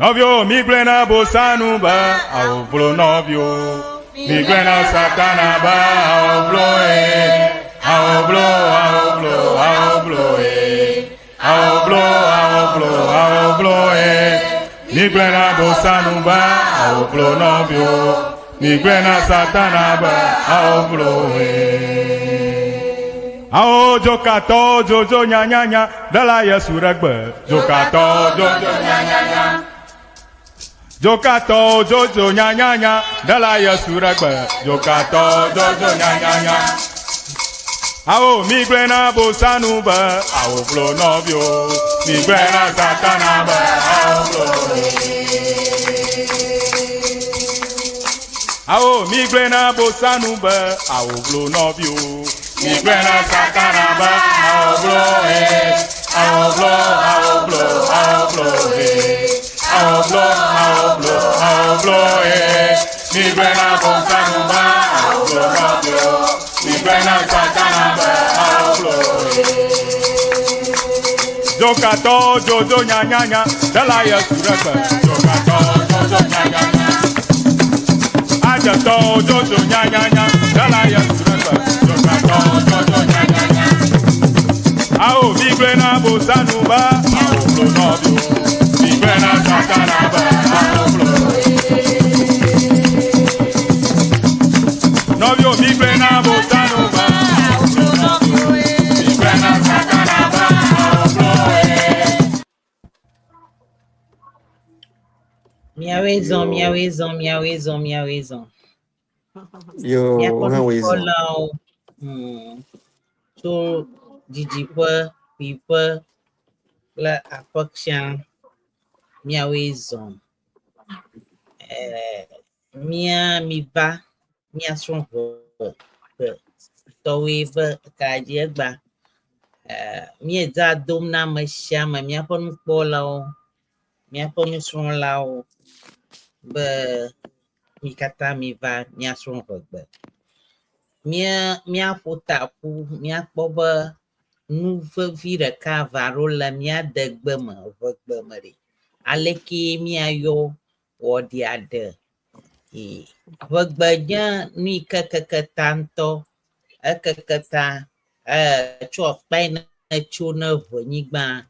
Nɔviwo migblɔe na Bosanu be awovlo nɔviwo. Migblɔe na Satana be awovlo e. Awovlo, awovlo, awovlo e. Awovlo, awovlo, awovlo e. Migblɔe na Bosanu be awovlo nɔviwo. Migblɔe na Satana be awovlo e. Awo dzokatɔwo dzodzo nyanyanya ɖela Yesu ɖe gbe. Dzokatɔwo dzodzo nyanyanya. Dzokatɔwo dzodzo nyanyanya ɖela Yesu ɖe gbe. Dzokatɔwo dzodzo nyanyanya. Awo migblɔe na Bosanu be awo vlo nɔviwo. Migblɔe na Satana be awo vlo. Awo migblɔe na Bosanu be awo vlo nɔviwo. Migblɔe na Satana be awo vlo he. Awo vlo, awo vlo, awo vlo he. Awo vlo, awo vlo, awo vlo he. Migblɔe na Bosanu be awo vlo nɔviwo. Migblɔe na Satana be awo vlo he. Dzokatɔwo dzodzo nyanyanya ɖela Yesu ɖe gbe. Dzokatɔwo dzodzo nyanyanya. Adzetɔwo dzodzo nyanyanya ɖela Yesu ɖe gbe. Dzokatɔwo dzodzo nyanyanya. Awo migblɔe na Bosanu be awo vlo nɔviwo. Migblɔe na Satana be awo vlo. Nɔviwo migblɔe na Bosanu be awo vlo nɔviwo. Migblɔe na Satana be awo vlo. Miawoe zɔ, miawoe zɔ, miawoe zɔ, miawoe zɔ. Yo, Míaƒe hã woe zɔ. nukpɔlawo tso didiƒe, kpuiƒe kple aƒe sia miawoe zɔ. Eh, mía miva míasrɔ̃ ʋe ʋe tɔwoe be ka dzi egba. Eh, míedza dom na ame sia ame, míaƒe nukpɔlawo, míaƒe nusrɔ̃lawo be mi katã miva míasrɔ̃ ʋegbe. Mía míaƒo ta ƒu míakpɔ be nu vevi ɖeka va ɖo le mía degbe me, ʋegbe me ɖe. Aleke míayɔ wɔɖia ɖe? Ʋegbe nye nu yi ke keke ta ŋutɔ. Ekeke ta tso akpa yi ne tso ne ʋenyigba.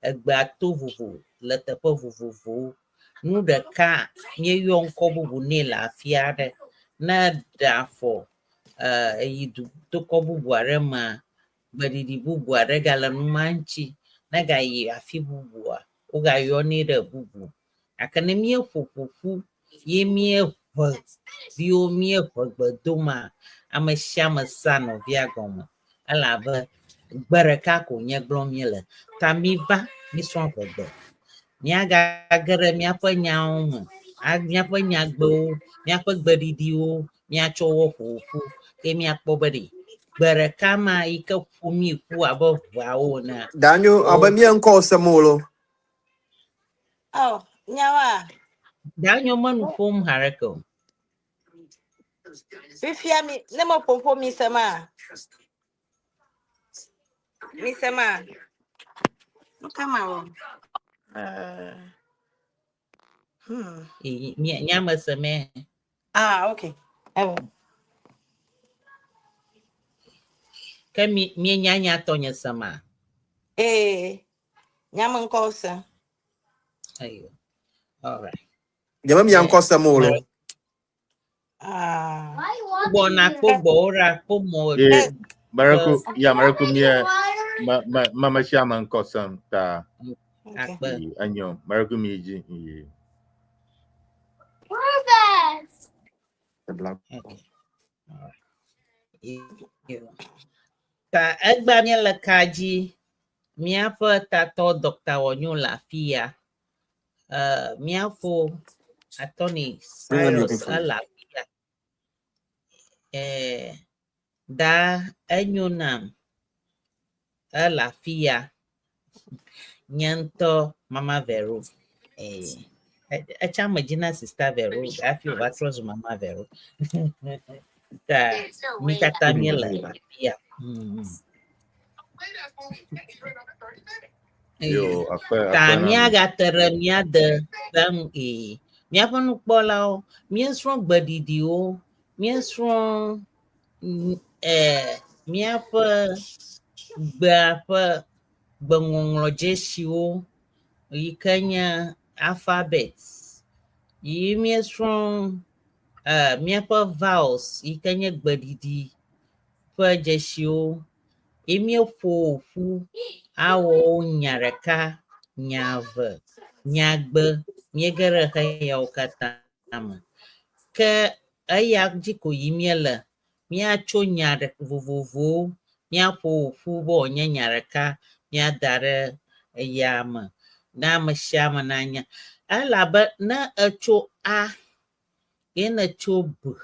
Egbea to vovo le teƒe vovovowo. Nu ɖeka míeyɔ ŋkɔ bubu nɛ le afi aɖe. Ne eɖe afɔ eyi du tokɔ bubu aɖe mea, gbeɖiɖi bubu aɖe gale nu ma ŋuti. Ne egayi afi bubua, wogayɔnɛ ɖe bubu. Gake ne míeƒo ƒoƒu ye míeʋe viwo míeʋe gbe domaa, ame sia ame sea nɔvia gɔme elabe gbe ɖeka ko nye gblɔm míele. Ta miva mísrɔ̃ ʋegbe. Míagage ɖe míaƒe nyawo me, míaƒe nyagbewo, míaƒe gbeɖiɖiwo míatsɔ wo ƒo ƒu ke míakpɔ be ɖe gbe ɖeka ma yi ke ƒo mí ƒu abe ʋeawo enea. Danyo, abe mía ŋkɔ sem o lo. Oh, nyawa. Danyo menu ƒom haɖeke o. Fifia mi ne me ƒoƒo mi sema. Mi sema. Nu ka ma wɔ? Nye ame seme. Ah, okay. Ewo. Ke mi mienya nya tɔnye sema. Eh. Nya me ŋkɔ se. Ayo. All right. Nye me mia ŋkɔ sem o lo. Ah. Gbɔna kpo gbɔwo ɖa kpo mɔ. Eh, Maraku, ya Maraku mie ma ma ma ma sia ma ŋkɔ sem ta. Akpe. Enyo, Maraku mi dzi. Ye. Okay. All right. Yo. Ta egba míele ka dzi míaƒe tatɔ Dr. Wɔnyo le afi ya. Míafo Attorney Cyrus ele afi ya. Da enyo nam ele afi ya. Nye ŋutɔ Mama Vero. Etsa me dzi na Sista Vero hafi wòva trɔ zu Mama Vero. Ta mí katã míele afi ya. Yo, akpe Ta akpe na mi. míagate ɖe mía de ƒe ŋu ee. Míaƒe nukpɔlawo, míesrɔ̃ gbeɖiɖiwo, míesrɔ̃ míaƒe gbea ƒe gbeŋɔŋlɔdzesiwo yi ke nye alphabet. Yi míesrɔ̃ míaƒe vowels yi ke nye gbeɖiɖi ƒe dzesiwo. Ye míeƒo ƒu awɔ wo nya ɖeka, nya eve, nyagbe. Míege ɖe xeyawo katã me. Ke eya dzi ko yim míele. Míatso nya ɖe vovovowo, míaƒo wo ƒu be wòanye nya ɖeka, míada ɖe eya me ne ame sia ame nanya. Elabe ne etso A ye netso B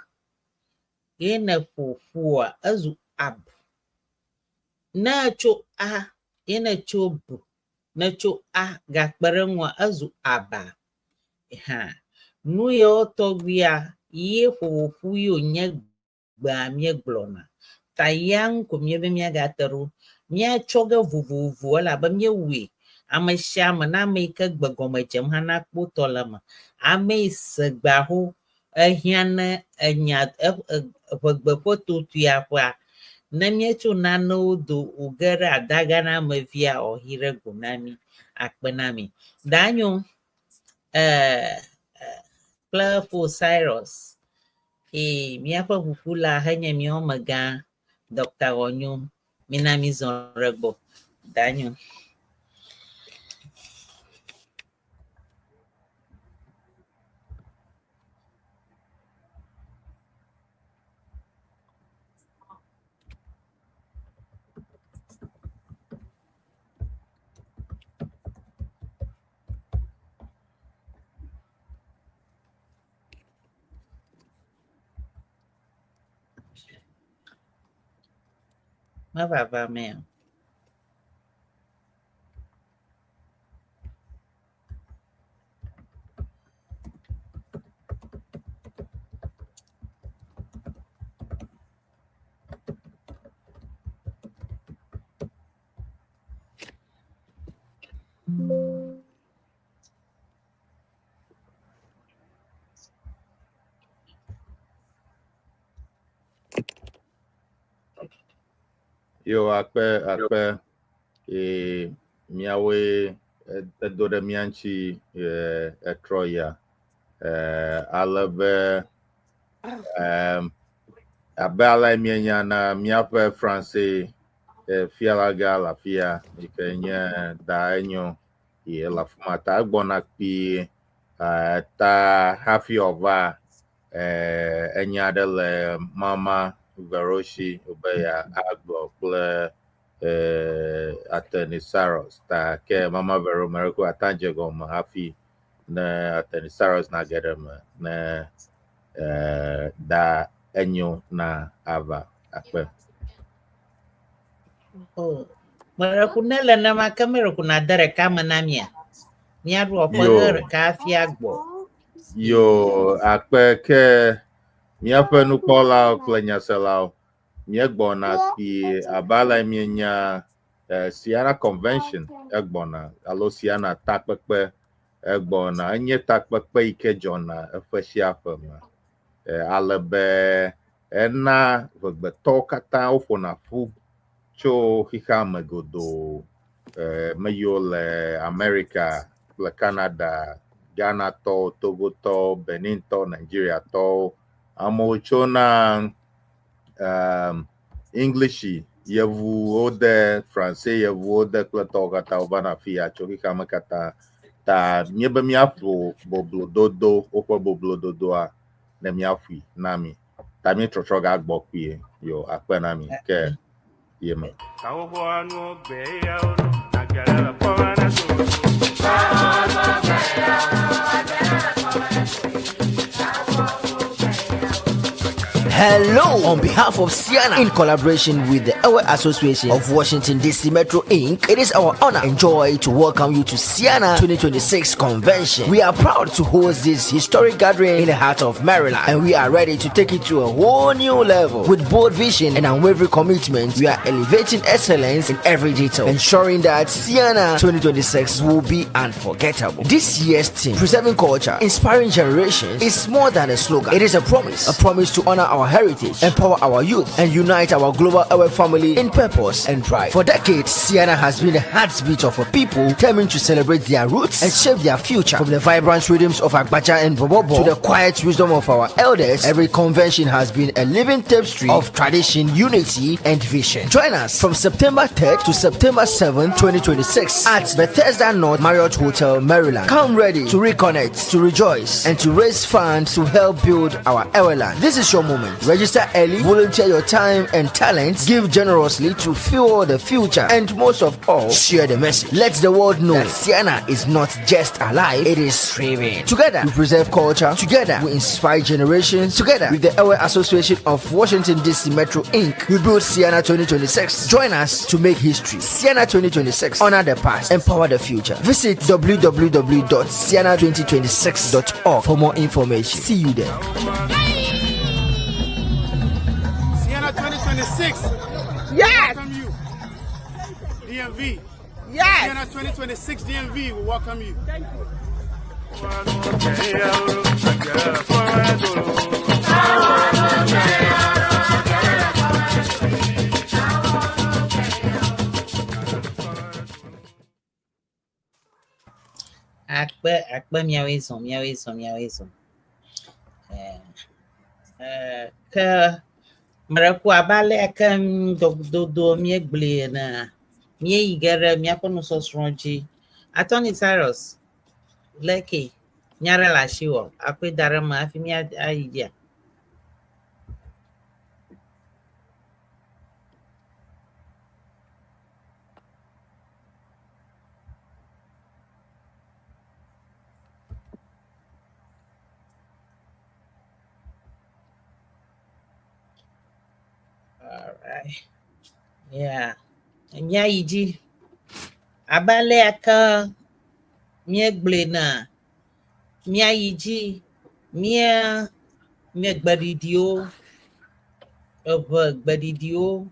ye neƒo ƒua, ezu ab. Ne etso A ye netso B, netso A gakpe ɖe eŋua, ezu aba. Hã. Nu yawo tɔgbia ye ƒo ƒu ye wònye gbea míegblɔna. Ta ya ŋu ko míebe míagate ɖo. Míatsɔ ge vovovo elabe míewɔe. Ame sia ame ne ame yi ke gbe gɔme dzem hã nakpɔ tɔ le eme. Ame yi se gbea ho ehiã ne enya ʋegbe ƒe totoea ƒea, ne míetso nanewo do wòge ɖe adaga na amevia wòahi ɖe go na mí akpe na mi. Danyo kple fo Cyrus míaƒe ʋuƒula henye míawo megã Dr. Wɔnyo, mina mízɔ ɖe gbɔ. Danyo. Mevava mea? Yo, akpe akpe míawoe edo ɖe mía ŋuti etrɔ ya. Ale be abe ale míenya na míaƒe France fialagã le afia yi ke nye da enyo ye le afi ma ta egbɔna kpuie ta hafi wòava enya aɖe le Mama Veroshi be ya agblɔ kple Attorney Cyrus ta ke Mama Vero mereko ata dze gɔme hafi ne Attorney Cyrus nage ɖe eme ne da enyo na ava akpe. Oh, mereku ne le nema ke mereku na de ɖeka me na mia. Míaɖo ɔƒe Yo. ɖeka hafi agbɔ. Yo, akpe ke míaƒe nukpɔlawo kple nyaselawo míegbɔna kpuie abe ale míenya Siana Convention egbɔna alo Siana takpekpe egbɔna. Enye takpekpe yi ke dzɔna eƒe sia ƒe me. Ale be ena ʋegbetɔwo katã woƒona ƒu tso xexea me godoo. Me yiwo le America kple Canada, Ghanatɔwo, Togotɔwo, Benintɔwo, Nigeriatɔwo. Amewo tsona English yevuwo de, France yevuwo de kple tɔwo katã wovana afi ya tso xexea me katã. Ta míebe míaƒo boblododo, woƒe boblododoa ne míaƒoe na mi. Ta míetrɔtrɔ gagbɔ kpuie. Yo, akpe na mi ke ye me. Hello! On behalf of Siena, in collaboration with the Ewe Association of Washington DC Metro Inc., it is our honor and joy to welcome you to Ceana 2026 Convention. We are proud to host this historic gathering in the heart of Maryland, and we are ready to take it to a whole new level. With bold vision and unwavering commitment, we are elevating excellence in every detail, ensuring that Ceana 2026 will be unforgettable. This year's theme, Preserving Culture, Inspiring Generations, is more than a slogan. It is a promise, a promise to honor our heritage, empower our youth, and unite our global Ewe family in purpose and pride. For decades, Ceana has been the heartbeat of a people determined to celebrate their roots and shape their future. From the vibrant rhythms of Agbadza and Bobobo to the quiet wisdom of our elders, every convention has been a living tapestry of tradition, unity, and vision. Join us from September 3rd to September 7th, 2026 at Bethesda North Marriott Hotel, Maryland. Come ready to reconnect, to rejoice, and to raise funds to help build our Eweland. This is your moment. Register early, volunteer your time and talents, give generously to fuel the future, and most of all, share the message. Let the world know that Ceana is not just alive, it is thriving. Together, we preserve culture. Together, we inspire generations. Together, with the Ewe Association of Washington DC Metro Inc., we build Ceana 2026. Join us to make history. Ceana 2026. Honor the past, empower the future. Visit www.ceana2026.org for more information. See you there. Ceana 2026. Yes. Welcome you. DMV. Yes. Ceana 2026 DMV will welcome you. Thank you. Akpe akpe miawoe zɔn miawoe zɔn miawoe zɔn. Eh, eh, ke meɖe abe ale ke ŋdɔdodo míegblɔe enea, míeyi ge ɖe míaƒe nusɔsrɔ̃ dzi. Attorney Cyrus, leke nya ɖe le asiwò akɔe da ɖe eme hafi mía ayi dzia? Alright. Yeah. Míayi dzi. Abe alea ke míegblɔe na míayi dzi mía mía gbeɖiɖiwo, eŋe gbeɖiɖiwo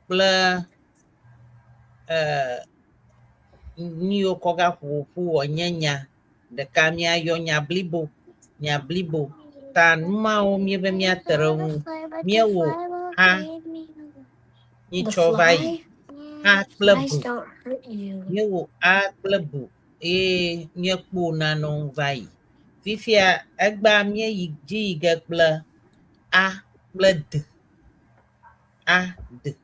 kple nu yiwo kɔ va ƒoƒu wòanye nya ɖeka míayɔ nya blibo, nya blibo. Ta nu mawo míebe míate ɖe eŋu. Míewɔ a nyitsɔ va yi. A kple bu. Míewɔ a kple bu eye míekpɔ nanewo va yi. Fifia egbea míeyi dzi yi ge kple a kple d. A d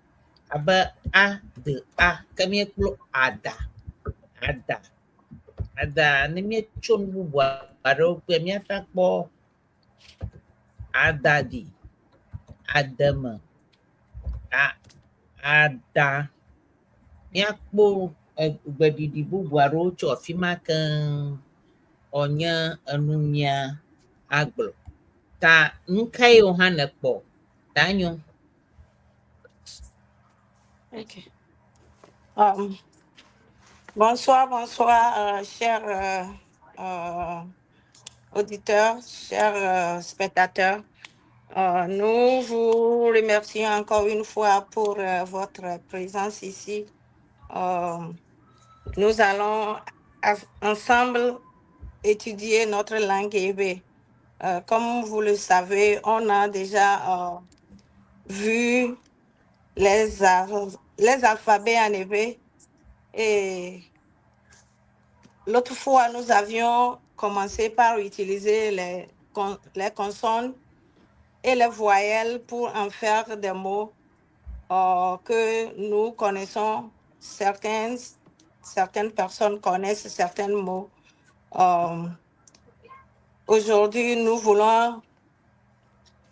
abe a d a ke míekpɔ ada ada ada ne míetso nu bubu aɖewo kpe míate akpɔ adaɖi, ademe, a ada. Míakpɔ gbeɖiɖi bubu aɖewo tso afi ma keŋ wòanye enu mía agblɔ. Ta nu kae wò hã nèkpɔ? Ta enyo. Ok. Bonsoir, bonsoir, chers auditeurs, chers spectateurs. Nous vous remercions encore une fois pour votre présence ici. Nous allons ensemble étudier notre langue éwé. Comme vous le savez, on a déjà vu les alphabets en éwé et l'autre fois, nous avions commencé par utiliser les consonnes et les voyelles pour en faire des mots que nous connaissons. Certaines personnes connaissent certains mots. Aujourd'hui, nous voulons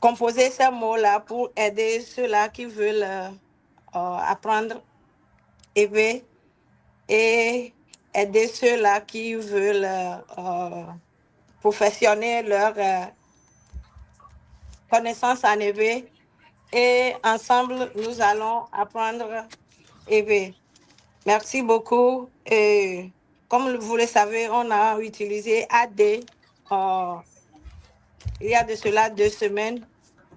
composer ces mots-là pour aider ceux-là qui veulent apprendre éwé et aider ceux-là qui veulent perfectionner leur connaissances en éwé et ensemble, nous allons apprendre éwé. Merci beaucoup. Et comme vous le savez, on a utilisé AD il y a de cela 2 semaines.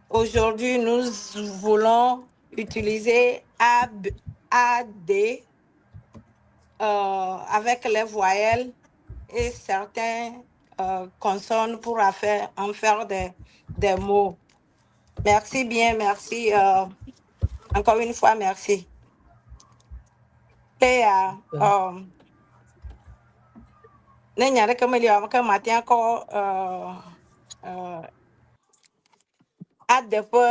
Aujourd'hui, nous voulons utiliser AB, AD avec les voyelles et certains consonnes pour en faire des mots. Merci bien, merci. Encore une fois, merci. Léa, ne nya ɖeke meli o, ke mate akɔ ade ƒe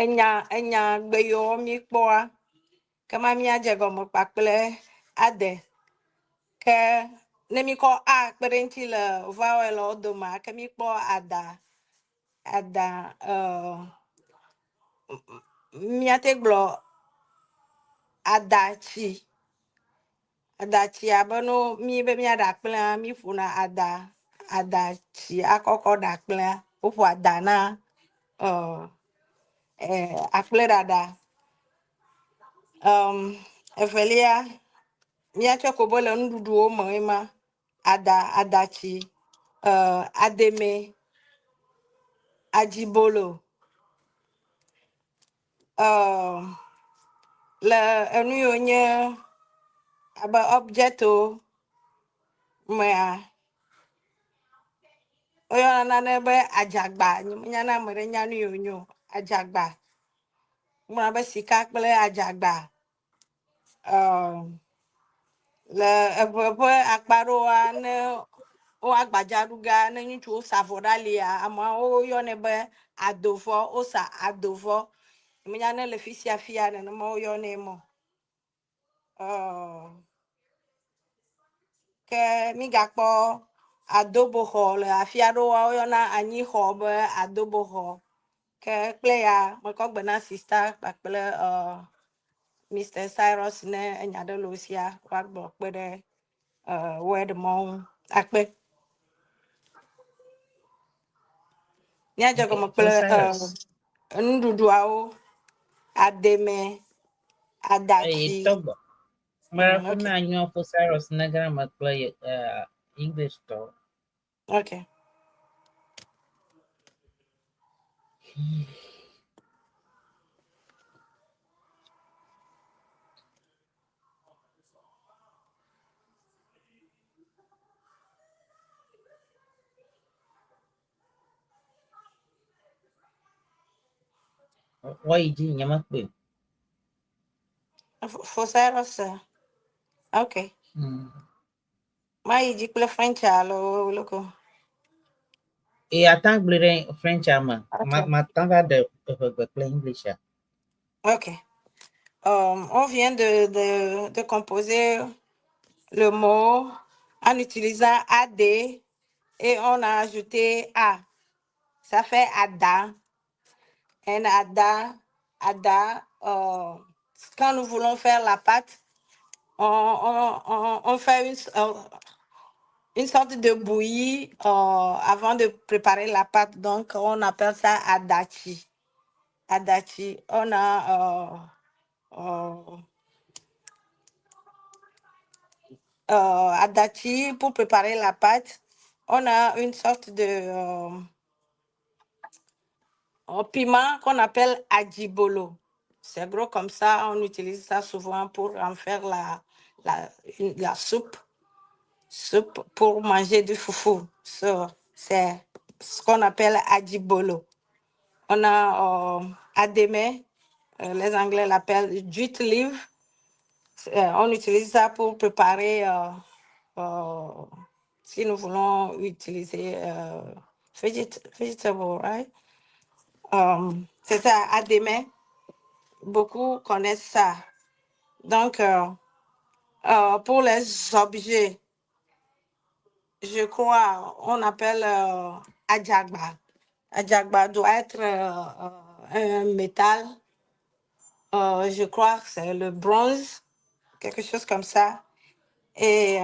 enya gbe yiwo mi kpɔa, kema míadze gɔme kpakple ade. Ke ne mi kɔ a kpe ɖe eŋuti le vowel domea, ke mi kpɔ ada ada míate gblɔ adatsi. Adatsi abe no mi be míaɖa akplẽa, mi ƒona ada adatsi akɔkɔ ɖa akplẽa. Woƒo ada na akplẽ ɖaɖa. Evelia, míatsɔ ko be le nuɖuɖuwo me ye ma. Ada adatsi, ademe, adzibolo. Le enu yiwo nye abe object wo mea, woyɔna nane be adzagba. Nyemenya ne ame ɖe nya nu yi wònye o. Adzagba. Wogblɔna be sika kple adzagba. Le eʋe ƒe akpa ɖewoa, ne wo agbadza ɖu gea, ne ŋutsuwo sa avɔ ɖe alia, ameawo yɔnɛ be adovɔ. Wosa adovɔ. Nyemenya ne le fi sia fia nenema woyɔnɛ mɔ. Ke migakpɔ adoboxɔ le afi aɖewoa, woyɔna anyixɔ be adoboxɔ. Ke kple ya mekɔ gbe na sister kpakple Mr. Cyrus ne enya ɖe le wo sia woagblɔ kpe ɖe word mɔ ŋu. Akpe. Míadze Okay, gɔme so kple Cyrus. nuɖuɖuawo, ademe, Eye adatsi. tɔgbɔ. Mara Okay. na nyɔ fo Cyrus ne me kple English tɔ. Okay. Wɔyi dzi nye mekpɔe. For Cyrus, okay. Mayi dzi kple French alo loko. Eye ata gblɔe ɖe French me. Ma Okay. ma ta va ɖe eʋegbe kple English a. Ok. On vient de composer le mot en utilisant AD et on a ajouté A. Ça fait Ada. Un Ada, Ada. Quand nous voulons faire la pâte, on fait une sorte de bouillie avant de préparer la pâte. Donc, on appelle ça Adachi. Adachi. On a Adachi pour préparer la pâte. On a une sorte de un piment qu'on appelle adjibolo. C'est gros comme ça, on utilise ça souvent pour en faire la soupe, soupe pour manger du foufou. So, c'est ce qu'on appelle adjibolo. On a adémé, les Anglais l'appellent jute leaf. On utilise ça pour préparer, si nous voulons utiliser vegetable, right? C'est ça, adémé. Beaucoup connaissent ça. Donc, pour les objets, je crois, on appelle adjagba. Adjagba doit être un métal. Je crois que c'est le bronze, quelque chose comme ça. Et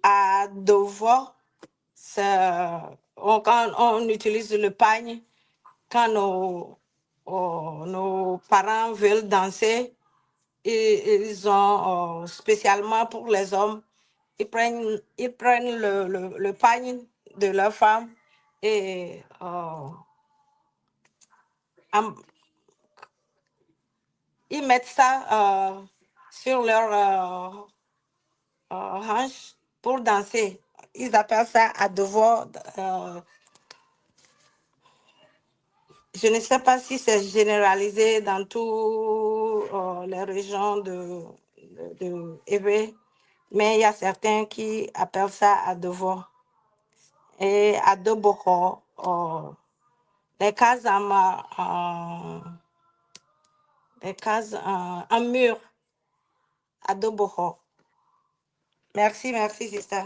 Adovɔ, c'est quand on utilise le pagne, quand nos parents veulent danser, et ils ont spécialement pour les hommes, ils prennent le pagne de leur femme et ils mettent ça sur leur hanche pour danser. Ils appellent ça adovɔ. Je ne sais pas si c'est généralisé dans toutes les régions de Éwé, mais il y a certains qui appellent ça adovɔ. Et adoboko, les cases en mur, adoboko. Merci, merci, sister.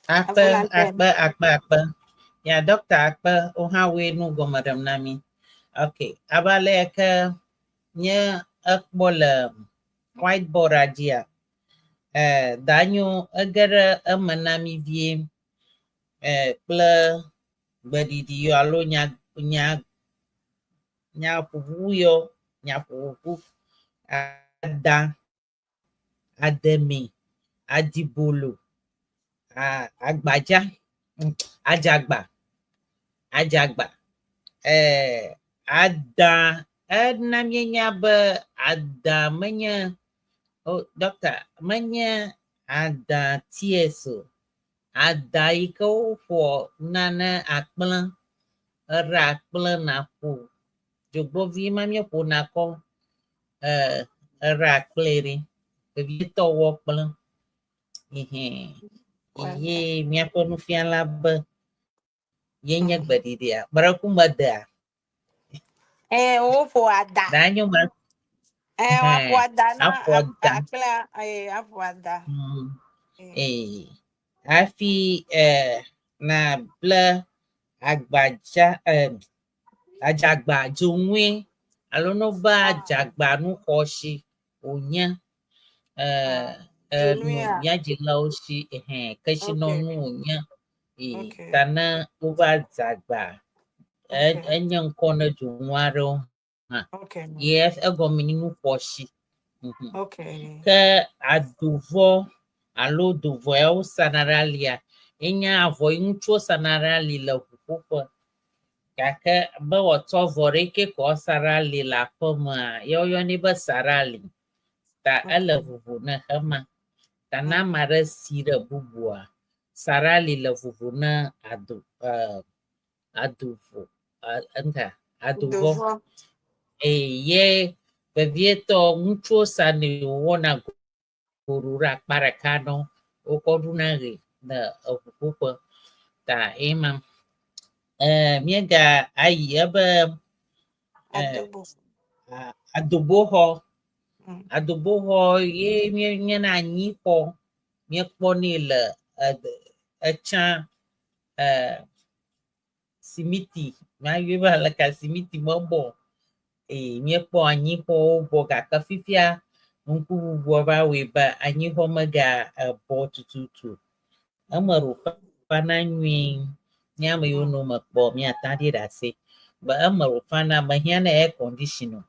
À Akpe, vous l'antenne. Akpe, akpe, akpe. Ya doctor akpe, wo hã woe nu gɔme ɖem na mi. Ok, abe ale yi ke nye ekpɔ le whiteboard dzia, Danyo ege ɖe eme na mi vie kple gbeɖiɖi yɔ alo nya nya nyaƒoƒu yɔ nyaƒoƒu ada ademi adibolo agbadza adzagba adzagba ada ena míenya be ada menye oh, doctor menye ada tears o ada yi ke woƒo nane akplẽ eɖe akplẽ naƒo dzogbɔvi ma míeƒona kɔ eɖe akplẽ ɖi vevietɔ wɔ kplẽ ihẽ ye míaƒe nufiala be ye nye gbeɖiɖia meɖeku medea Eh, woƒo ada. Danyo me Eh, woaƒo ada na aƒo ada. Akplẽ, aƒo ada. Eh, hafi na ble agbadza adzagba dzonue alo no be adzagba nu xɔasi wònye nu Dzonuea? mía dzilawo si ehẽ kesinɔnu wònye ta ne wova dzagba enye ŋkɔ ne dzonu aɖewo hã ye egɔme nye nu xɔasi. Ke adovɔ alo dovɔ ya wosana ɖe alia enye avɔ yi ŋutsuwo sana ɖe ali le ʋuƒoƒe gake be wòatsɔ avɔ ɖekɛ ko asa ɖe ali le aƒemea ye woyɔnɛ be sa ɖe ali ta ele vovo ne xema ta ne ame aɖe si ɖe bubua sa ɖe ali le vovo ne ado adovo ŋka adovɔ Dovɔ. Eye vevietɔ ŋutsuwo sanɛ wowɔna goɖo ɖe akpa ɖeka nɔ wokɔ ɖuna ɣe le eʋuƒoƒe ta ema míega ayi ebe Adobo. Adoboxɔ. Adoboxɔ ye míenyena anyixɔ míekpɔnɛ le etsã simiti mayɔe be aleke simiti mebɔ o. Eye míekpɔ anyixɔwo bɔ gake fifia ŋkuʋuʋua va wɔe be anyixɔ mega ebɔ tututu o. Eme ɖo fana nyuie. Nye ame yiwo nɔ eme kpɔ míate ɖi ɖe asi be eme ɖo fana mehiã na air condition o.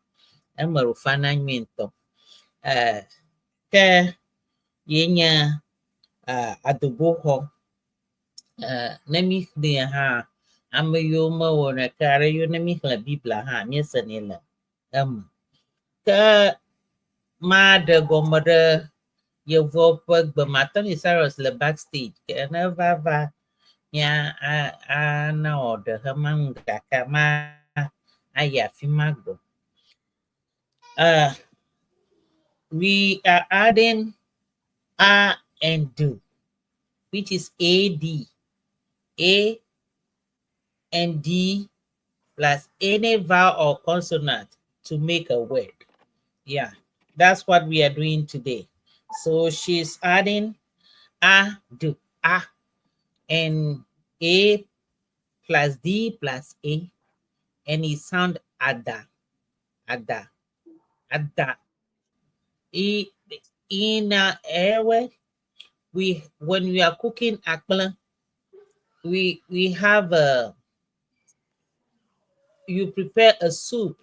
Eme ɖo fana nyuie ŋutɔ. Ke ye nye adoboxɔ. Ne mi xlẽe hã ame yiwo mewɔ ɖeka aɖe yiwo ne mi xlẽ Biblia hã míesenɛ le eme. Ke maɖe gɔme ɖe yevuawo ƒe gbe me. Tony Cyrus le backstage ke ne eva va mía ana wòaɖe xema ŋu gake ma ayi afi ma gbɔ. We are adding A and D, which is A D. A and D plus any vowel or consonant to make a word. Yeah, that's what we are doing today. So she's adding A, D, A, and A plus D plus A, and it sound Ada, Ada, Ada. In Ewe, we We when we are cooking akple, we have a you prepare a soup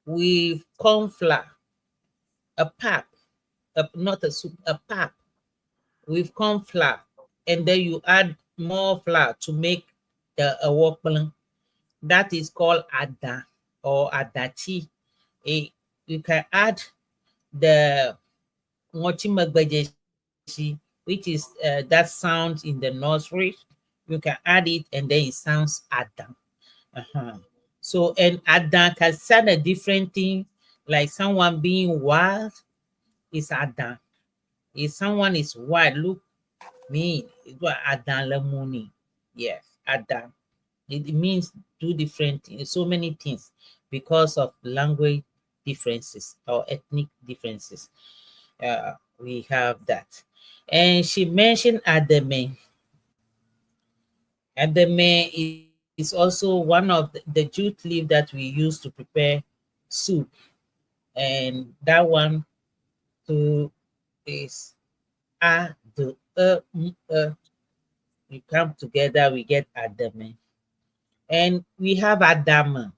with corn flour, a pap, a, not a soup, a pap with corn flour, and then you add more flour to make the awokplen. That is called ada or adachi. You can add the ngochimagbajeshi, which is that sound in the nursery. You can add it and then it sounds ada. So, and ada can sound a different thing, like someone being wild is ada. If someone is wild, look me, it was ada lemoni. Yes, ada. It means two different things, so many things because of language differences or ethnic differences. We have that. And she mentioned Ademe. Ademe is also one of the jute leaf that we use to prepare soup. And that one too is A, D, E, M, E. We come together, we get Ademe. And we have Adama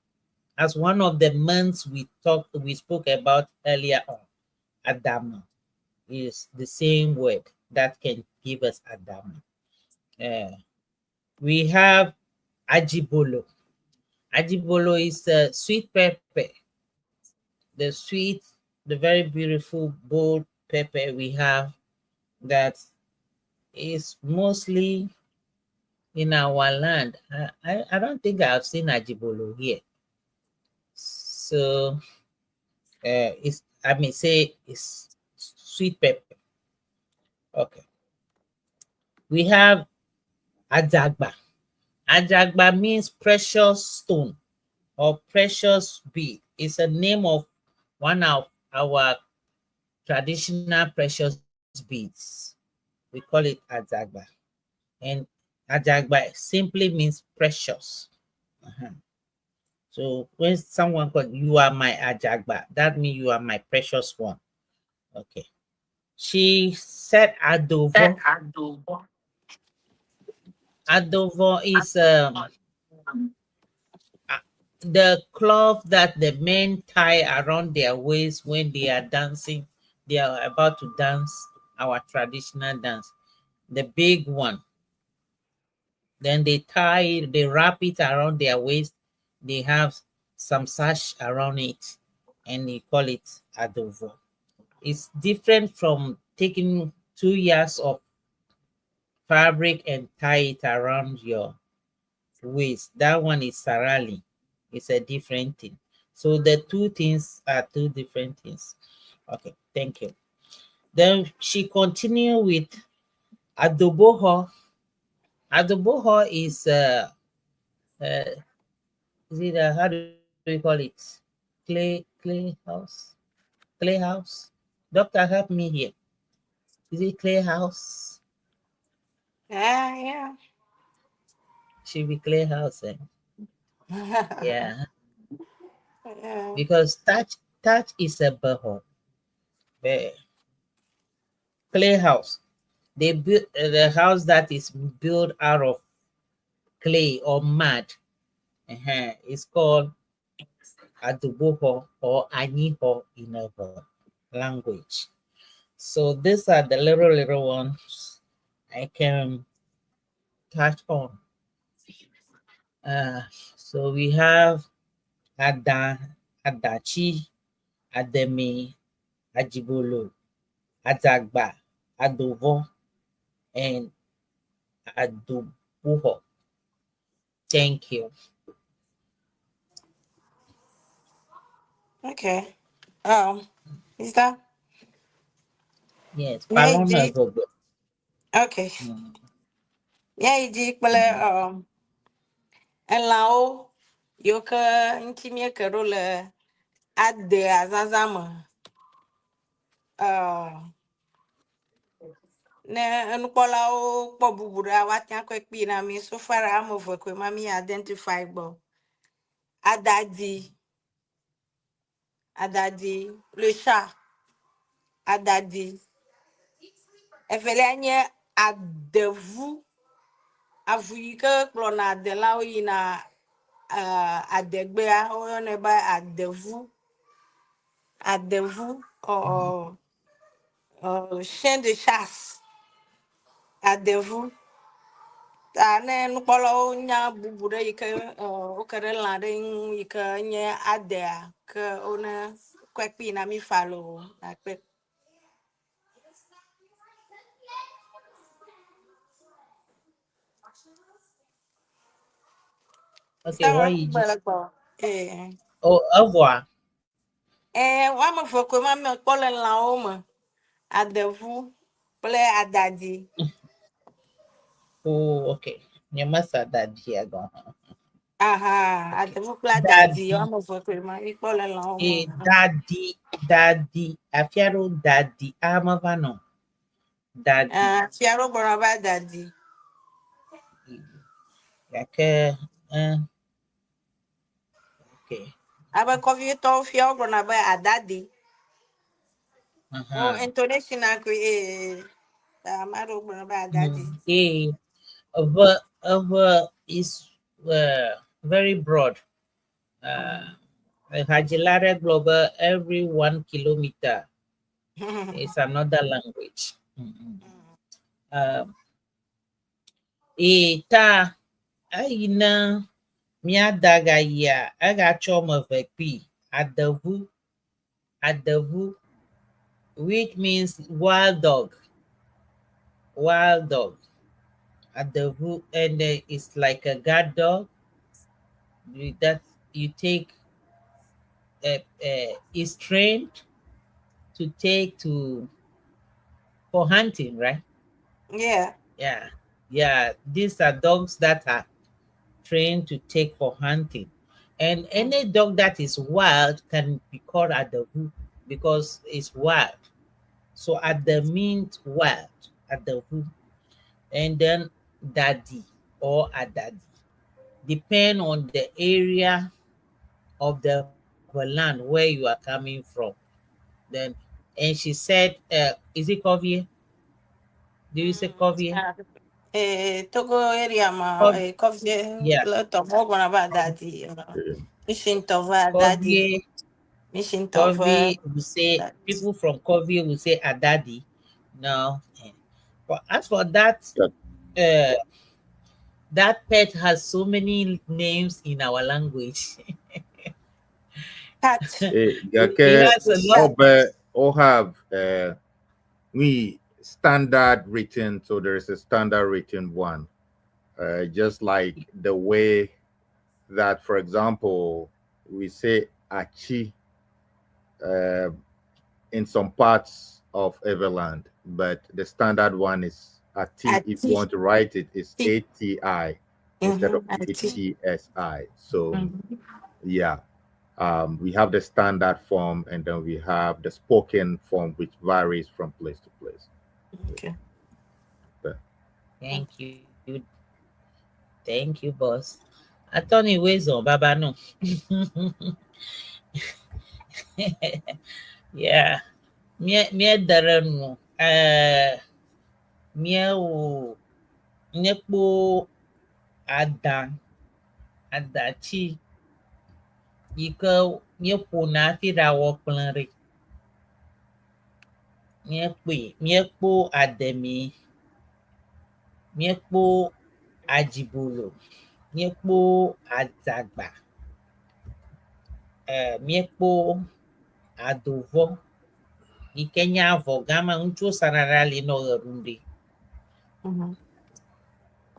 as one of the months we spoke about earlier on. Adama is the same word that can give us Adama. We have Ajibolo. Ajibolo is a sweet pepper. The sweet, the very beautiful bold pepper we have that is mostly in our land. I don't think I've seen Ajibolo here. So it's, I may say it's sweet pepper. Okay. We have Ajagba. Ajagba means precious stone or precious bead. It's a name of one of our traditional precious beads. We call it Ajagba. And Ajagba simply means precious. So when someone calls you are my Ajagba, that means you are my precious one. Okay. She said Adovo. Adovo is the cloth that the men tie around their waist when they are dancing. They are about to dance our traditional dance, the big one. Then they tie it, they wrap it around their waist. They have some sash around it, and they call it Adovo. It's different from taking 2 yards of fabric and tie it around your waist. That one is sarali. It's a different thing. So the two things are two different things. Okay, thank you. Then she continued with Adoboho. Adoboho is is it how do we call it? Clay house, clay house. Doctor, help me here. Is it clay house? Yeah. Should be clay house, eh? Yeah. Yeah. Because thatch is a boho. Clay house. They built the house that is built out of clay or mud. It's called Adoboho or Aniho in our language. So these are the little ones I can touch on. So we have Ada, Adachi, Ademe, Ajibolo, Adagba, Adovo, and Adobuho. Thank you. Okay. Is that? Yes. Yeah, Paloma did. Gogo. Okay. Yeah, you did. But elãwo yiwo ke ŋuti míeke ɖo le adea zazã me. Ne enukpɔlawo kpɔ bubu ɖa, woate ŋu akɔe kpee na mi. So far, ame eve koe ma mi identify gbɔ. Adadi, Adadi, le chat, Adadi. Evelia nye adevu. Avu yi ke kplɔna adelawo yina adegbea, woyɔnɛ be adevu. Adevu or chien de chasse. Adevu. Ta ne nukpɔlawo nya bubu ɖe yi ke woke ɖe lã ɖe ŋu yi ke nye adea ke wone kɔe kpi na mi fa loo akpe. Okay, Sawa why you gbe just le gbɔ. Eh. Oh, evɔa? Eh, woame eve koe ma mekpɔ le lãwo me. Adevu kple adadi. Oh, okay. Nyemese adadia gɔ̃ hã. Aha, Okay. adevu kple adadi Dadi. woame eve koe ma mikpɔ le lãwo me. Eh, dadi, dadi, afi aɖewo dadi ame va nɔ. Dadi. Ah, fia ɖewo gblɔna be adadi. Gake, eh, okay. Abe kɔvietɔwo fia wogblɔna be adadi. Wo intonation na koe ee. Ame aɖewo gblɔna be adadi. Eh, eve, eve is very broad. Hadzila aɖe gblɔ be every 1 kilometer is another language. E ta eyi ne míada gayia egatsɔ ame eve kpi adevu, adevu, which means wild dog, wild dog. Adevu, and it's like a guard dog that you take. Is trained to take to for hunting, right? Yeah. Yeah. These are dogs that are trained to take for hunting. And any dog that is wild can be called adevu because it's wild. So ade means wild, adevu. And then daddy or adadi, depend on the area of the land where you are coming from. Then, and she said, is it Kovie? Do you say Kovie? Togo area ma Kovie. Yeah. Le tɔmɔ gblɔna be adadi. Mission tɔvɔ adadi. Kovie. Mission tɔvɔ. Kovie will say, people from Kovie will say adadi. No. But as for that, that pet has so many names in our language. Cat. It Gake has a lot. Obe o have we standard written, so there is a standard written one. Just like the way that, for example, we say achi in some parts of Everland, but the standard one is ati. If you Ati. want to write it, it's Ti. A-T-I instead of Ati. A-T-S-I. So, yeah, we have the standard form, and then we have the spoken form, which varies from place to place. Okay. But Thank you. Thank you, boss. Attorney Wezo, Baba no. Yeah. Mie mie dere nu. Mie wo nye kpo ada adatsi yi ke míeƒona hafi ɖawɔ kplẽ ɖe. Míekpɔe, míekpo ademi, míekpo adzibolo, míekpo adzagba, míekpo adovɔ yi ke nye avɔ gã ma ŋutsuwo sana ɖe ali nɔ ɣe ɖum ɖi.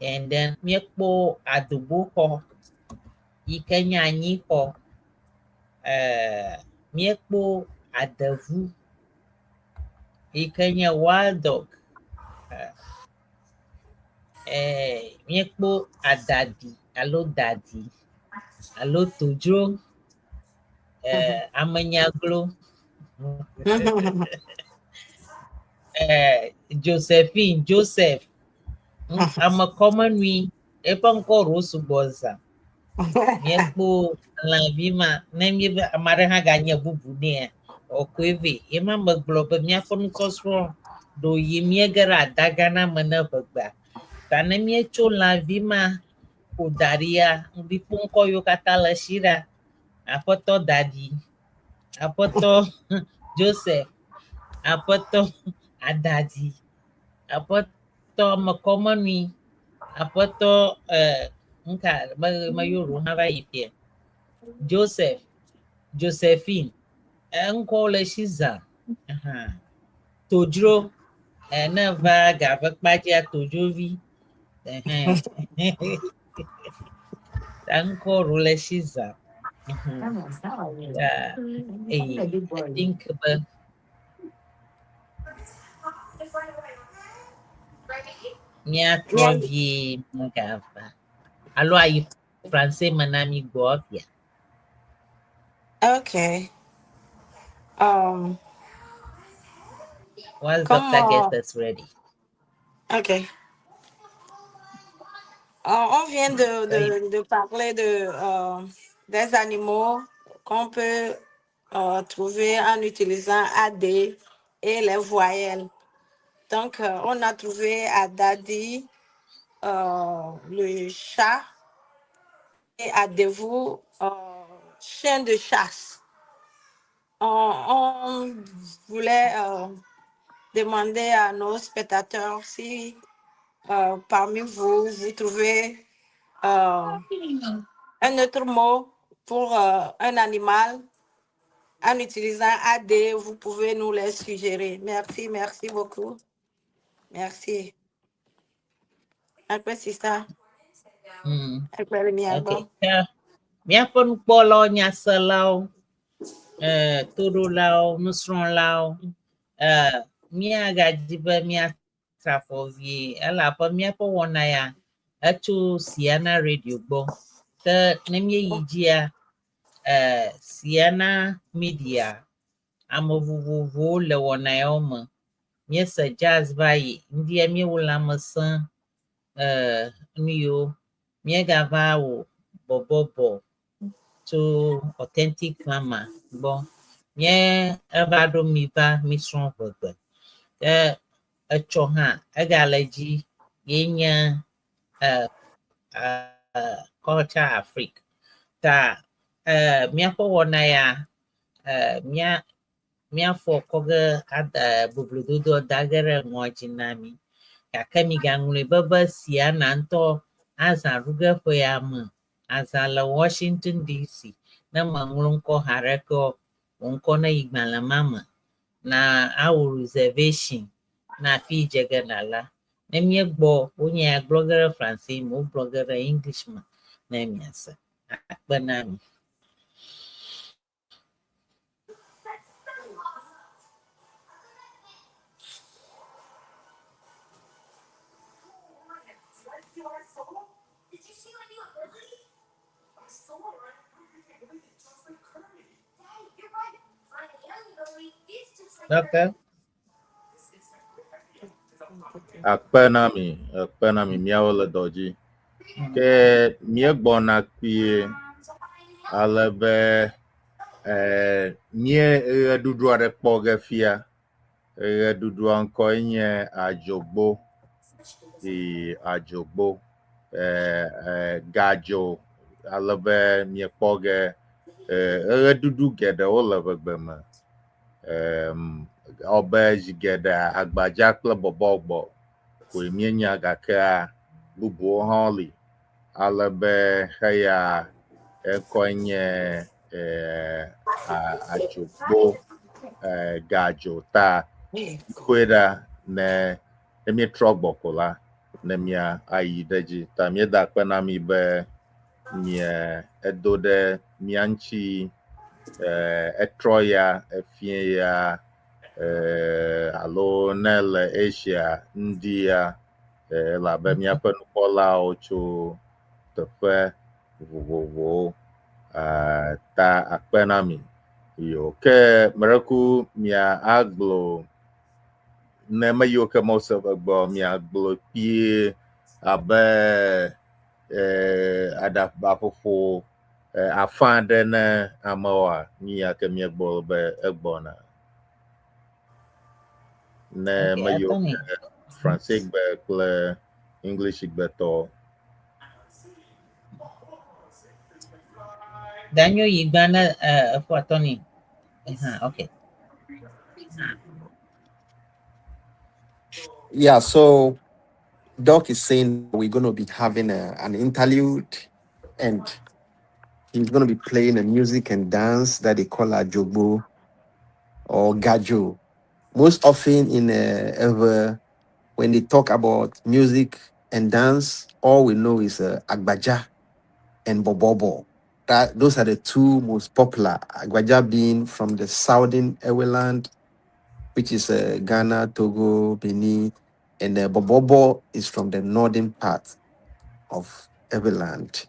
And then míekpo adoboxɔ yi ke nye anyixɔ. Míekpo adevu yi ke nye wild dog. Míekpo adadi alo dadi alo todzro. Amenyaglo. Josephine, Joseph. Amekɔmenui eƒe ŋkɔ ɖewo sugbɔ zã. Míekpo lãvi ma ne míebe ame aɖe hã ganye bubu nɛa, ɔkoe vɛ. Ye ma megblɔ be míaƒe nusɔsrɔ̃ Ɖo yi míege ɖe adaga na me ne ʋegbea. Ta ne míetso lãvi ma ƒo da ɖia, ŋɖikpo ŋkɔ yiwo katã le esi ɖa, Aƒetɔ Dadi, Aƒetɔ Joseph, Aƒetɔ Adadi, Aƒetɔ Mekɔmenui, Aƒetɔ eh, nka me meyɔ ɖewo hã va yi fia. Joseph, Josephine, eŋkɔwo le esi zã. Aha. Todzro, eh, ne va gave kpadzia Todzovi. Ɛhɛn. Ta ŋkɔ ɖewo le esi zã. Ta eye I think be míatrɔ vie gava alo ayi français me na mi gbɔ fia. Ok. Once doctor gets us ready. Ok. On vient de, de, de parler de, des animaux qu'on peut trouver en utilisant AD et les voyelles. Donc, on a trouvé Adadi, le chat, et Adevou, chien de chasse. On voulait demander à nos spectateurs si parmi vous, vous trouvez un autre mot pour un animal en utilisant AD, vous pouvez nous les suggérer. Merci, merci beaucoup. Merci. Après, c'est ça. Après le mien, Ok. bon. Ke míaƒe nukpɔlawo, nyaselawo, toɖolawo, nusrɔ̃lawo, míagadzi be míatra afɔ vie elabe míaƒe wɔna ya etso Siana Radio gbɔ. Ke ne míeyi dzia, Siana Media, ame vovovowo le wɔna yawo me. Míese jazz va yi, ŋdia míewɔ lãmesẽ nu yiwo míegava wɔ bɔbɔbɔ tso Authentic Mama gbɔ. Míe eva ɖo mi va mísrɔ̃ ʋegbe. Ke etsɔ hã egale dzi ye nye Culture Afrique. Ta míaƒe wɔna ya mía míafɔ kɔ ge ada boblododoa da ge ɖe ŋɔ dzi na mi. Gake migaŋlɔe be be Siana ŋutɔ azã ɖu ge ƒe ya me. Azã le Washington DC. Ne meŋlɔ ŋkɔ haɖeke o, wò ŋkɔ ne yi gbalẽ ma me na awɔ reservation na afi dze ge nàla. Ne míegbɔ wonye ya gblɔ ge ɖe France me, wogblɔ ge ɖe English me ne miase. Akpe na mi. Doctor? Akpe na mi, akpe na mi, míawo le dɔ dzi. Ke míegbɔna kpuie ale be mía ɣeɖuɖu aɖe kpɔ ge fia. Ɣeɖuɖua ŋkɔe nye Adzogbo. Ee, Adzogbo. Gadzo ale be míekpɔ ge ɣeɖuɖu geɖewo le ʋegbe me. Ewɔ zi geɖe agbadza kple bɔbɔgbɔ koe míenya gakea bubuwo hã li. Ale be xeya eŋkɔe nye Adzogbo gadzo ta kpɔe ɖa ne ne míetrɔ gbɔ ko la ne mía ayi ɖe edzi. Ta míeda akpe na mi be mie edo ɖe mía ŋuti etrɔ ya efie ya alo ne le Asia ŋdi ya elabe míaƒe nukpɔlawo tso teƒe vovovowo ta akpe na mi. Yo ke mereku mia agblɔ ne me yiwo ke mose ƒe gbɔ miagblɔ kpuie abe aɖabaƒoƒo afã aɖe ne amewoa nu ya ke míegblɔ be egbɔna. Ne Okay, me yiwo attorney. ke Francais gbe kple English gbe tɔ. Danyo yi gbã ne eƒo attorney. Ehã, okay. Yeah, so Doc is saying we're going to be having an interlude, and he's going to be playing a music and dance that they call Ajogbo or Gajo. Most often in ever when they talk about music and dance, all we know is Agbaja and Bobobo. That those are the two most popular. Agbaja being from the southern Eweland, which is Ghana, Togo, Benin, and Bobobo is from the northern part of Eweland.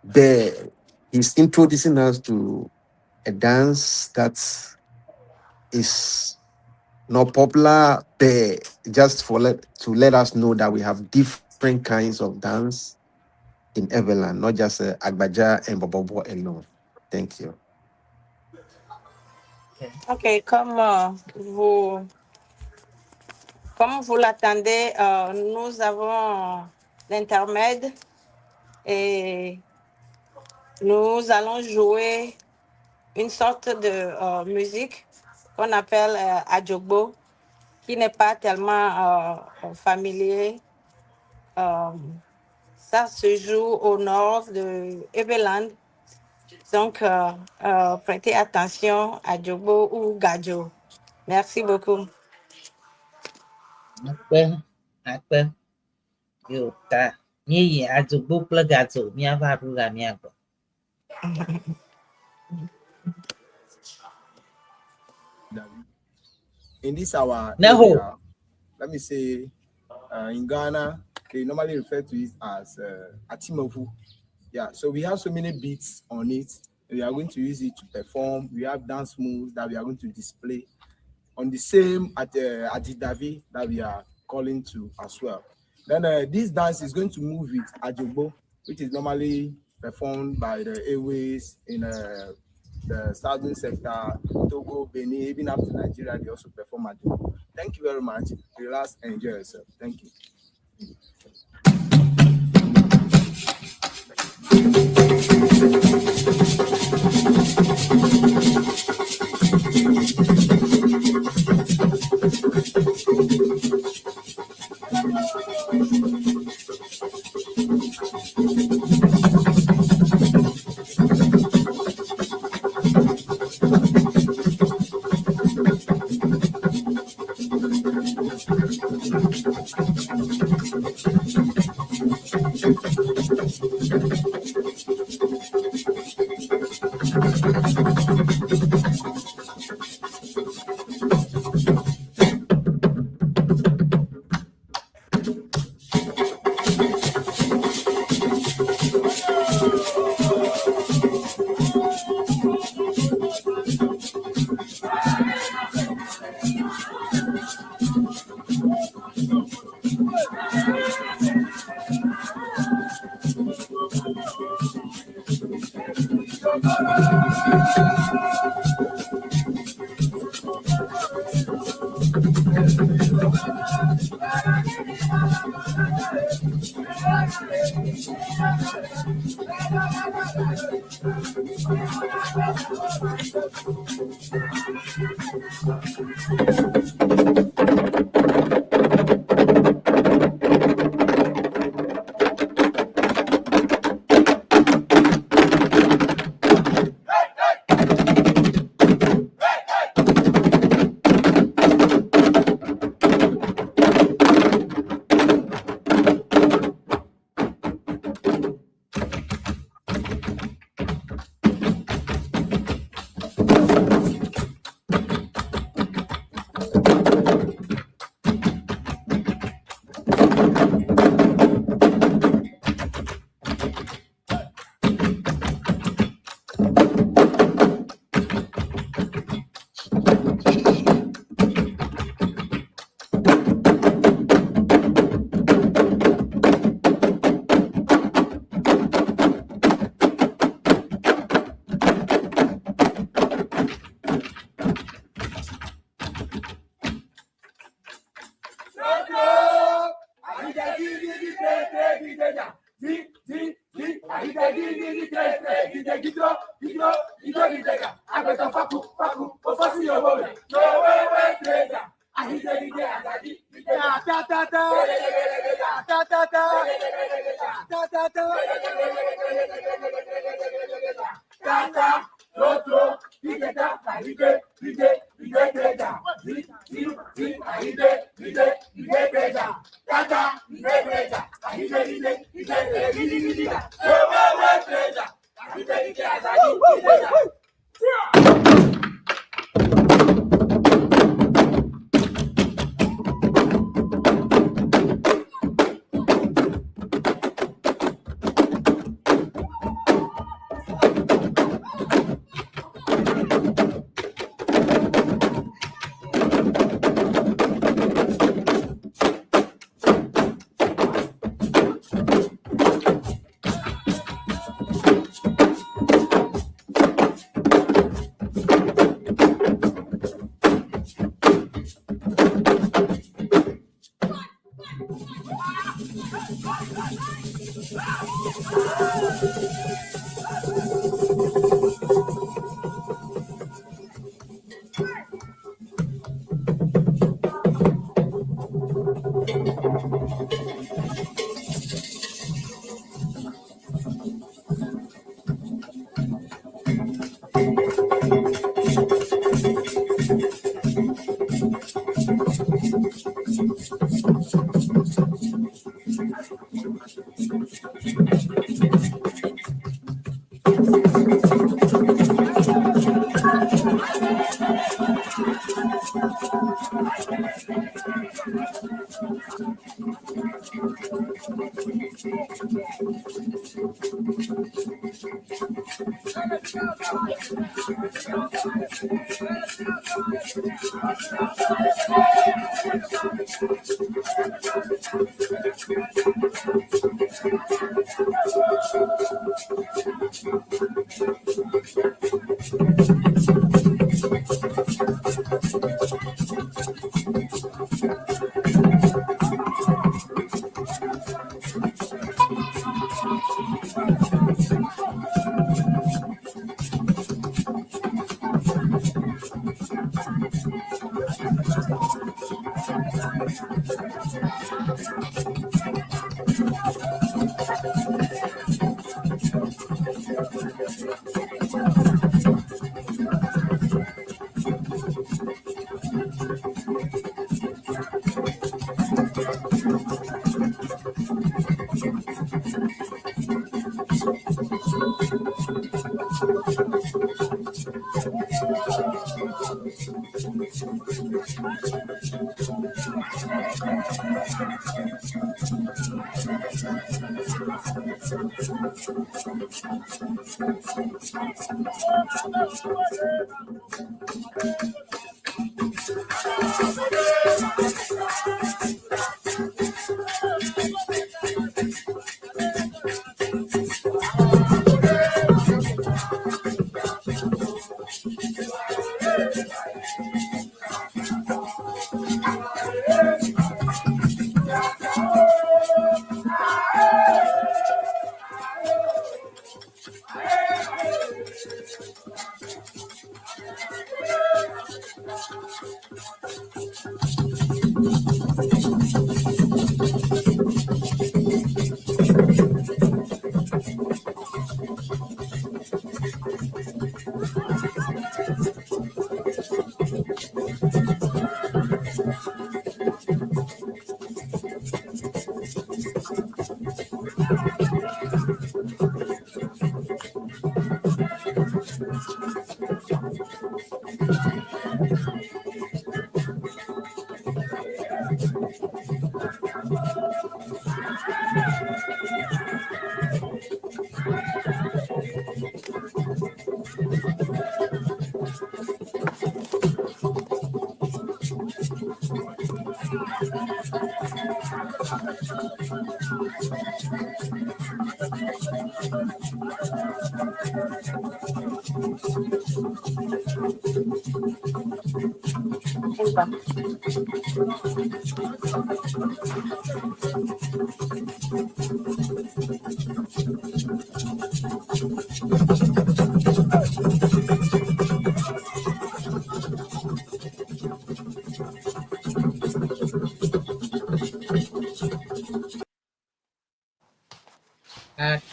There, he's introducing us to a dance that is not popular there, just for to let us know that we have different kinds of dance in Eweland, not just Agbaja and Bobobo alone. Thank you. Ok, comme vous l'attendez, nous avons l'intermède et nous allons jouer une sorte de musique qu'on appelle Ajogbo, qui n'est pas tellement familier. Ça se joue au nord de Eweland. Donc, prêtez attention à Ajogbo ou Gajo. Merci beaucoup. Akpe, akpe. Yo ta. Míeyi Adzogbo kple Gadzo míava ɖu ga mía gbɔ. In this our Neho. area, let me say, in Ghana, they normally refer to it as Atimavu. Yeah, so we have so many beats on it. We are going to use it to perform. We have dance moves that we are going to display on the same at Atidavi that we are calling to as well. Then this dance is going to move with Ajogbo, which is normally performed by the Ewes in the southern sector, Togo, Benin, even up to Nigeria, they also perform Ajogbo. Thank you very much. Relax and enjoy yourself. Thank you.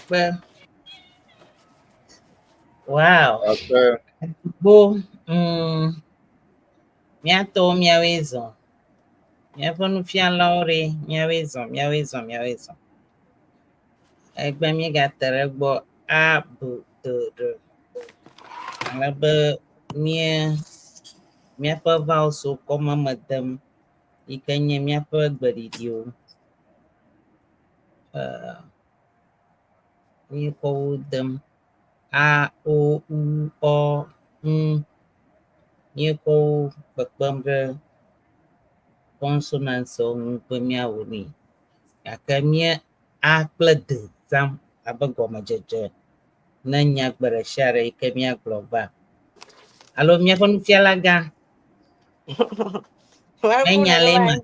Akpe. Wow. Akpe. Bo, míatɔwo míawoe zɔ. Míaƒe nufialawo ɖe, míawoe zɔ, míawoe zɔ, míawoe zɔ. Egbe míegate ɖe egbɔ A, B, D, ɖ. Ale be mía míaƒe vowels kɔ me dem yi ke nye míaƒe gbeɖiɖiwo. Míekɔ wo dem. A, O, U, Ɔ, Ŋ. Míekɔ wo kpekpem ɖe consonants ŋu be míawɔ nɛ. Gake mía A kple D zãm abe gɔmedzedze ne nyagbe ɖe sia ɖe yi ke míagblɔ va. Alo míaƒe nufiala gã. Enya le eme.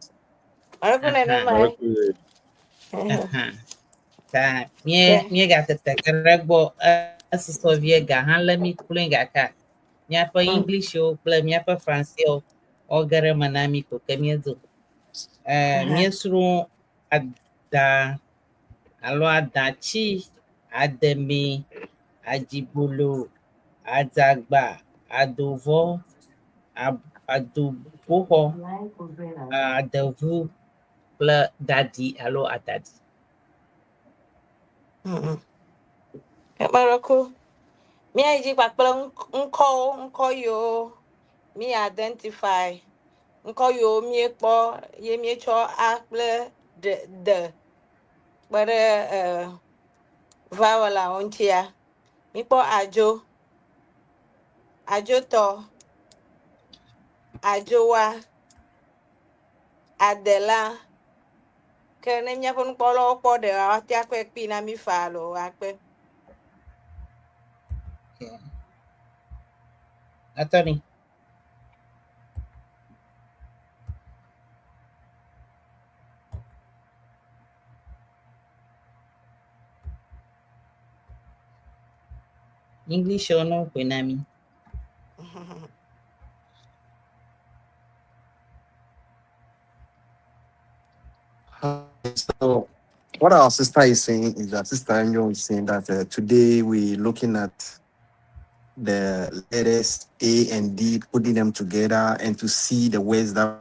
Ta míegatete ge ɖe egbɔ esusɔ vie ga hã lé mí kloe gake míaƒe Englishwo kple míaƒe Francewo woage ɖe eme na mí ko ke míedzo. Míesrɔ̃ ada alo adatsi, ademɛ, adzibolo, adzagba, adovɔ, adoboxɔ, adevu kple dadi alo adadi. Emeɖeku. Míayi dzi kpakple ŋkɔwo, ŋkɔ yiwo mi identify, ŋkɔ yiwo míekpɔ ye míetsɔ A kple D, D kpe ɖe vowelawo ŋutia. Míkpɔ adzo, adzotɔ, adzowa, adela. Ke ne míaƒe nukpɔlawo kpɔ ɖe woate akɔe kpi na mí faa alo akpe. Okay. Attorney. English or no, Kwenami. So, what our sister is saying is that Sister Angel is saying that today we're looking at the letters A and D, putting them together and to see the ways that,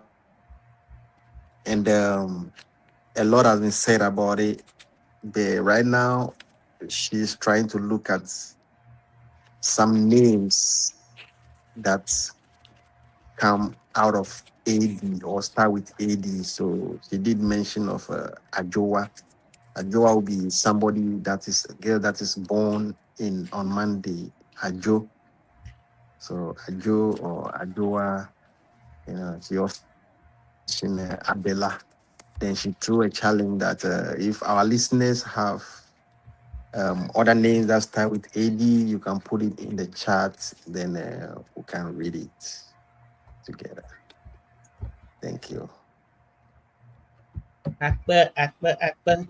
and a lot has been said about it. But right now, she's trying to look at some names that come out of AD or start with AD. So she did mention of Ajoa. Ajoa will be somebody that is a girl that is born in on Monday. Ajo. So Ajo or Ajoa, you know, she also mentioned Abela. Then she threw a challenge that if our listeners have other names that start with AD, you can put it in the chat, then we can read it together. Thank you. Akpe, akpe, akpe.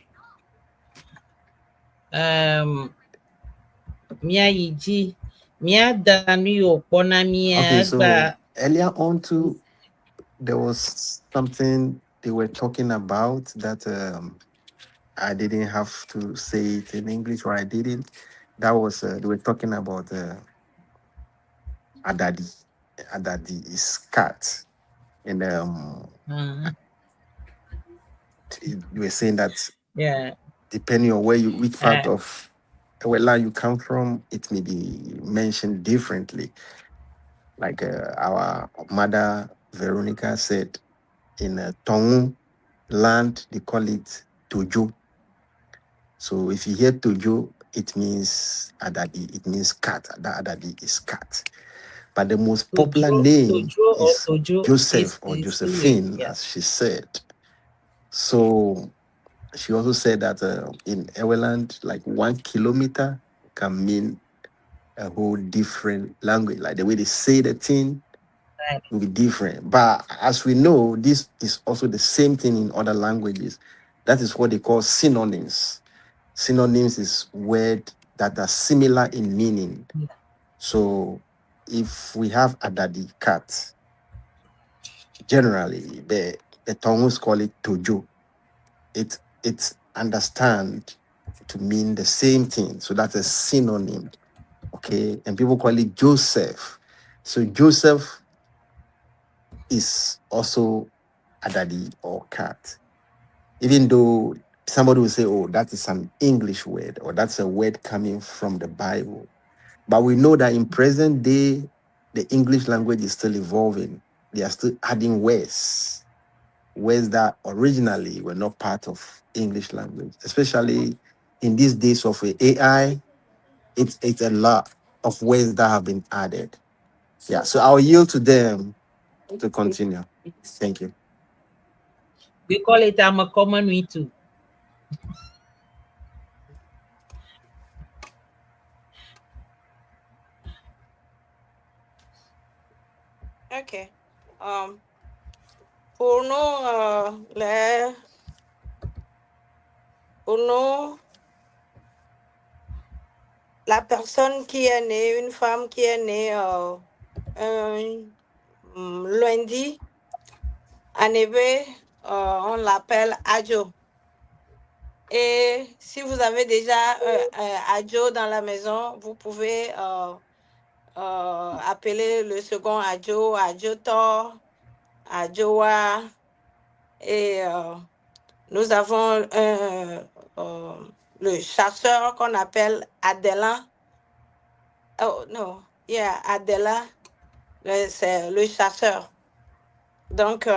Míayi dzi, míada nu yi wòkpɔ na mía Okay, so egba. earlier on too, there was something they were talking about that I didn't have to say it in English, or I didn't. That was they were talking about Adadi. Adadi is cat, and you were saying that depending on where you, which part of where land you come from, it may be mentioned differently. Like our mother Veronica said, in Tongu land, they call it Tojo. So if you hear Tojo, it means Adadi, it means cat. That Adadi is cat. But the most popular Tojo, name Tojo or is Tojo Joseph or is Josephine, yeah. as she said. So she also said that in Eweland, like 1 kilometer can mean a whole different language. Like the way they say the thing will be different. But as we know, this is also the same thing in other languages. That is what they call synonyms. Synonyms is word that are similar in meaning. So if we have Adadi cat, generally the Tongus call it Tojo. It understand to mean the same thing. So that's a synonym. Okay. And people call it Joseph. So Joseph is also Adadi or cat. Even though somebody will say, oh, that is an English word or that's a word coming from the Bible. But we know that in present day, the English language is still evolving. They are still adding words, words that originally were not part of English language, especially in these days of AI. It's a lot of words that have been added. Yeah, so I'll yield to them to continue. Thank you. We call it Amakomanui too. Ok. Pour nous, pour nous, la personne qui est née, une femme qui est née un lundi, en éwé, on l'appelle Adjo. Et si vous avez déjà Adjo dans la maison, vous pouvez appeler le second Adjo, Adjoto, Adjoa. Et nous avons le chasseur qu'on appelle Adela. Oh non, yeah, Adela, c'est le chasseur. Donc,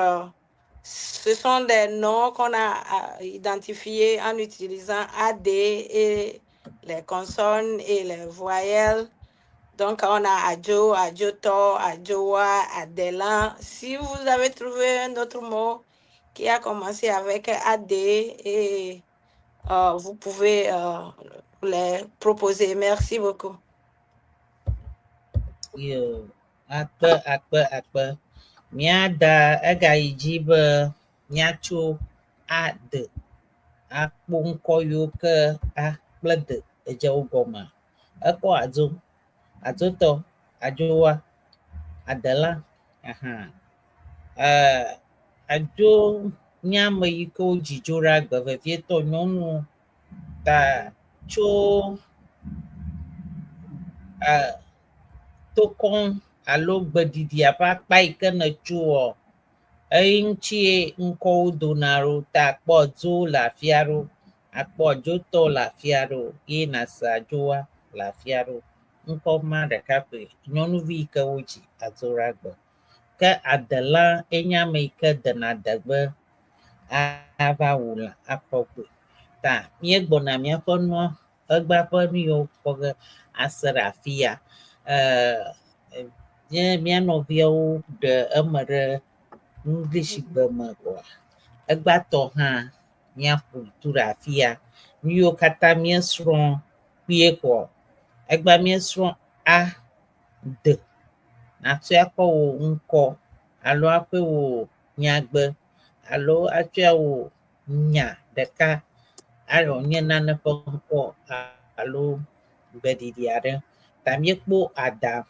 ce sont des noms qu'on a identifiés en utilisant AD et les consonnes et les voyelles. Donc, on a Adjo, Adjoto, Adjoa, Adela. Si vous avez trouvé un autre mot qui a commencé avec AD, et vous pouvez les proposer. Merci beaucoup. Yo, akpe, akpe, akpe. Míada egayi dzi be míatso A de akpɔ ŋkɔ yiwo ke A kple D edze wo gɔmea. Ekpɔ adzo, adzotɔ, adzowa, adela, aha. Adzo nye ame yi ke wodzi dzo ɖe agbe vevietɔ nyɔnuwo ta tso tokɔ alo gbeɖiɖia ƒe akpa yi ke netsoa, eyi ŋutie ŋkɔwo dona ɖo ta akpɔ dzo le afi aɖewo, akpɔ adzotɔ le afi aɖewo ye nase adzowa le afi aɖewo. Ŋkɔ ma ɖeka koe nyɔnuvi yi ke wodzi adzo ɖe agbe. Ke adela enye ame yi ke dena adegbe ava wu lã akɔ gbɔe. Ta míegbɔna míaƒe nua egbea ƒe nu yiwo kpɔ ge ase ɖe afi ya. Nye mía nɔviawo ɖe eme ɖe English gbe me koa. Egbãtɔ hã míaƒo tu ɖe afi ya. Nu yiwo katã míesrɔ̃ kpuie koa, egbea míesrɔ̃ A, D. Nàtsɔe akɔ wò ŋkɔ alo akɔe wò nyagbe alo atsɔe wò nya ɖeka alo nye nane ƒe ŋkɔ alo gbeɖiɖi aɖe. Ta míekpɔ ada,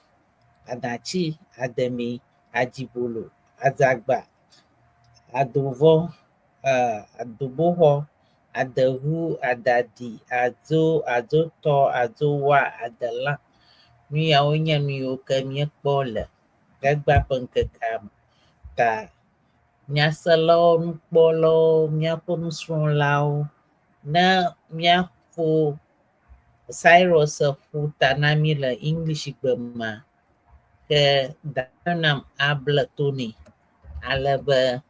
adatsi, ademi, adzibolo, adzagba, adovɔ, adoboxɔ, adeʋu, adaɖi, adzo, adzotɔ, adzowa, adelã. Nu yawo nye nu yiwo ke míekpɔ le egbea ƒe ŋkekea me. Ta nyaselawo, nukpɔlawo, míaƒe nusrɔ̃lawo, ne míaƒo Cyrus ƒo ta na mí le English gbe mea, ke Danam able to nɛ ale be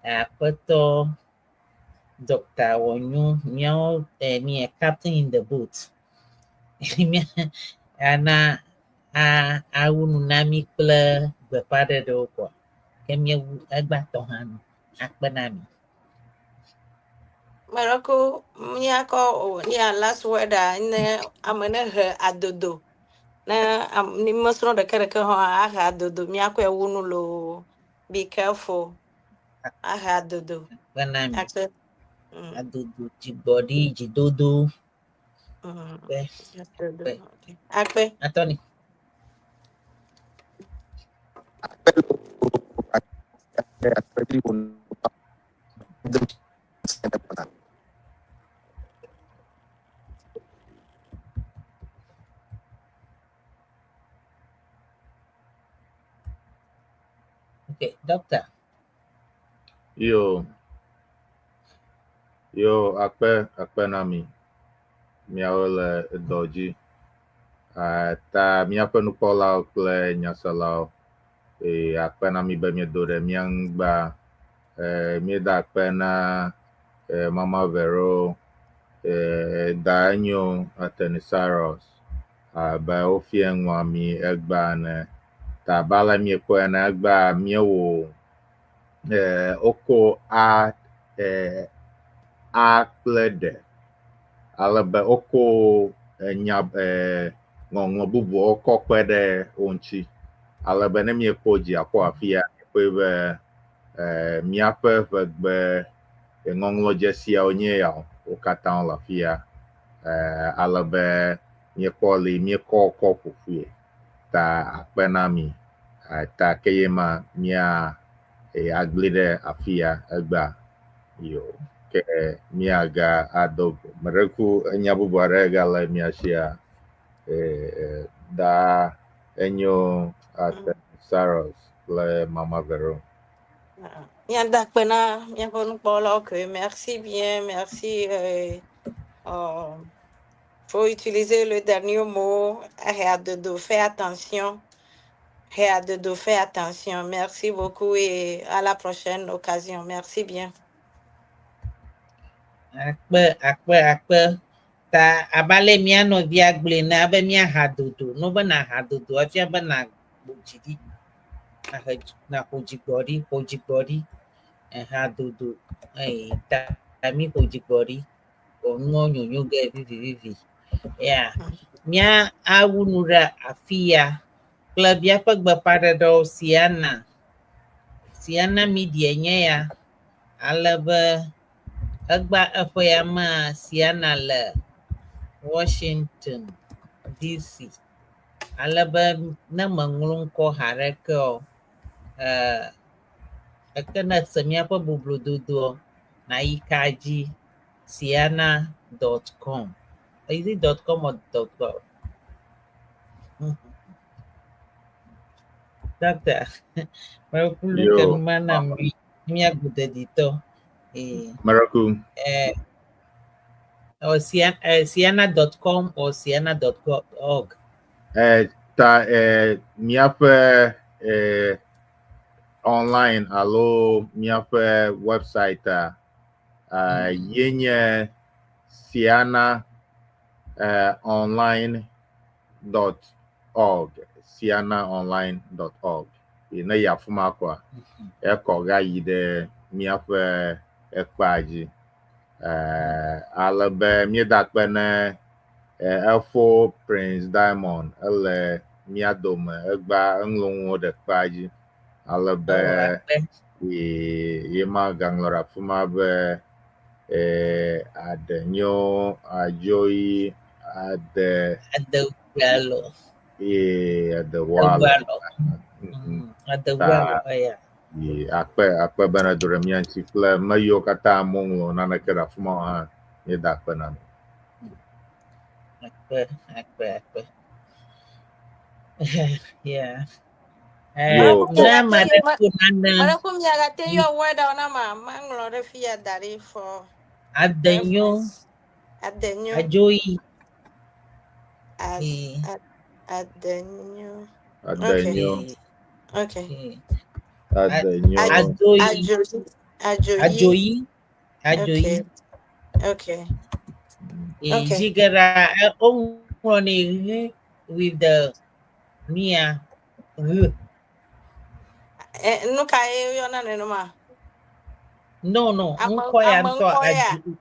aƒetɔ Dr. Wɔnyo, míawo míe captain in the boat ana awu nu na mí kple gbeƒãɖeɖewo koa, ke míewu egbãtɔ hã nu. Akpe na mi. Mereko míakɔ o nia last word a ne ame ne he adodo ne ni mesrɔ̃ ɖeke ɖeke hã ahe adodo míakɔe wu nu loo. Be careful. Ahe adodo. Akpe na mi. Akpe. Adodo, dzigbɔɖi, dzidodo. Akpe. Adodo. Akpe. Okay. Akpe. Anthony. Okay, doctor. Yo. Yo, akpe akpe na mi. Miawo le dɔ dzi. Ta míaƒe nukpɔlawo kple nyaselawo. Eye akpe na mi be miedo ɖe mía ŋu gbã. Míeda akpe na Mama Vero, da enyo Atenisarus be wofia nua mi egbea ene. Ta abe ale miekpɔe ene egbea míewɔ wokɔ a a kple ɖe ale be wokɔ enya ŋɔŋlɔ bubuwo kɔ kpe ɖe wo ŋuti. Ale be ne miekpɔ dziaƒo afia, miekpɔe be míaƒe ʋegbe ŋɔŋlɔdzesiawo nye ya wo katã wole afia. Ale be míekpɔ li míekɔ kɔ ƒo ƒui ta akpe na mi. Ta ke ye ma mía agbli ɖe afia egbea. Yo ke míaga ado go. Meɖe ku enya bubu aɖe gale mia sia. Da enyo Atenisarus kple Mama Vero. Míada akpe na míaƒe nukpɔlawo ke merci bien, merci. Faut utiliser le dernier mot, de faire attention. De faire attention. Merci beaucoup et à la prochaine occasion. Merci bien. Akpe, akpe, akpe. Ta abe ale mía nɔvia gblɔe na be míaha dodo. No be naha dodo efia be na ƒo dzi ɖi. Nahe naƒo dzigbɔɖi, ƒo dzigbɔɖi. Eha dodo. Eye ta mi ƒo dzigbɔɖi. Wɔ nuwo nyonyo ge vivivivi. Ya. Mía awu nu ɖe afi ya kple míaƒe gbeƒãɖeɖewo Siana. Siana Media nye ya. Ale be egba eƒe ya mea Siana le Washington DC. Ale be ne meŋlɔ ŋkɔ haɖeke o, eke ne ese míaƒe boblododoa, nayi ka dzi siana.com. Is it dot com or dot gov? Doctor, meku Yo. ke numa na mi míagbededitɔ. Miracle. Or siana, siana.com or siana.org. Ta míaƒe online alo míaƒe website a ye nye siana online dot org, sianaonline dot org. Ne yi afi ma koa, ekɔ ga yi ɖe míaƒe ekpea dzi. Ale be míeda akpe ne efo Prince Diamond ele mía dome egba eŋlɔ nuwo ɖe kpea dzi. Ale be ye ma gaŋlɔ ɖe afi ma be aɖe nyo adzoyi ade Adewualo. Ye adewualo. Adewualo. Adewualo eya. Ye akpe akpe bena do ɖe mía ŋuti kple me yiwo katã moŋlɔ naneke ɖe afi ma o hã míeda akpe na mi. Akpe, akpe, akpe. Yeah. Yo. Ne ame aɖe ko nane Mara ko miagate yɔ word na ma maŋlɔ ɖe fi ya da ɖi for adenyo reference. Adenyo. Adzoyi. Adenyo. Adenyo. Okay. Adenyo. Adzoyi. Ajoyi. Ajoyi. Adzoyi. Adzoyi. Okay. Okay. Zi geɖea woŋlɔnɛ ʋ with the nia ʋ. Nu ka ye woyɔna nenema? No, Ame ŋkɔ ya ame ŋutɔ ŋkɔ ya. adzo.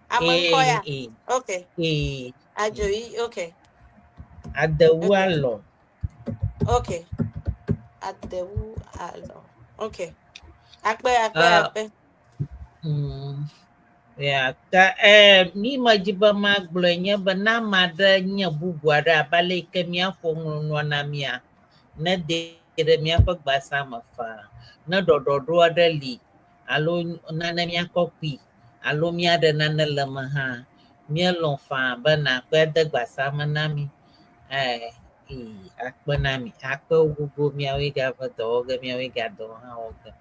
Ame ŋkɔ ya. Okay. Ajoyi. Okay. Adewu Okay. alɔ. Okay. Adewu alɔ. Okay. Akpe akpe akpe. Yeah, ta mi medzi be magblɔe nye be ne ame aɖe nye bubu aɖe abe ale yi ke míaƒo ŋlɔ nua na mía, ne de ɖe míaƒe gbasa me faa. Ne ɖɔɖɔɖo aɖe li alo nane míakɔ kpui alo míaɖe nane le eme hã, míelɔ̃ faa be nàkɔe de gbasa me na mí. Ee, akpe na mi. Akpe wo gbogbo miawoe gava dɔ wɔ ge, miawoe gadɔ hã wɔ ge.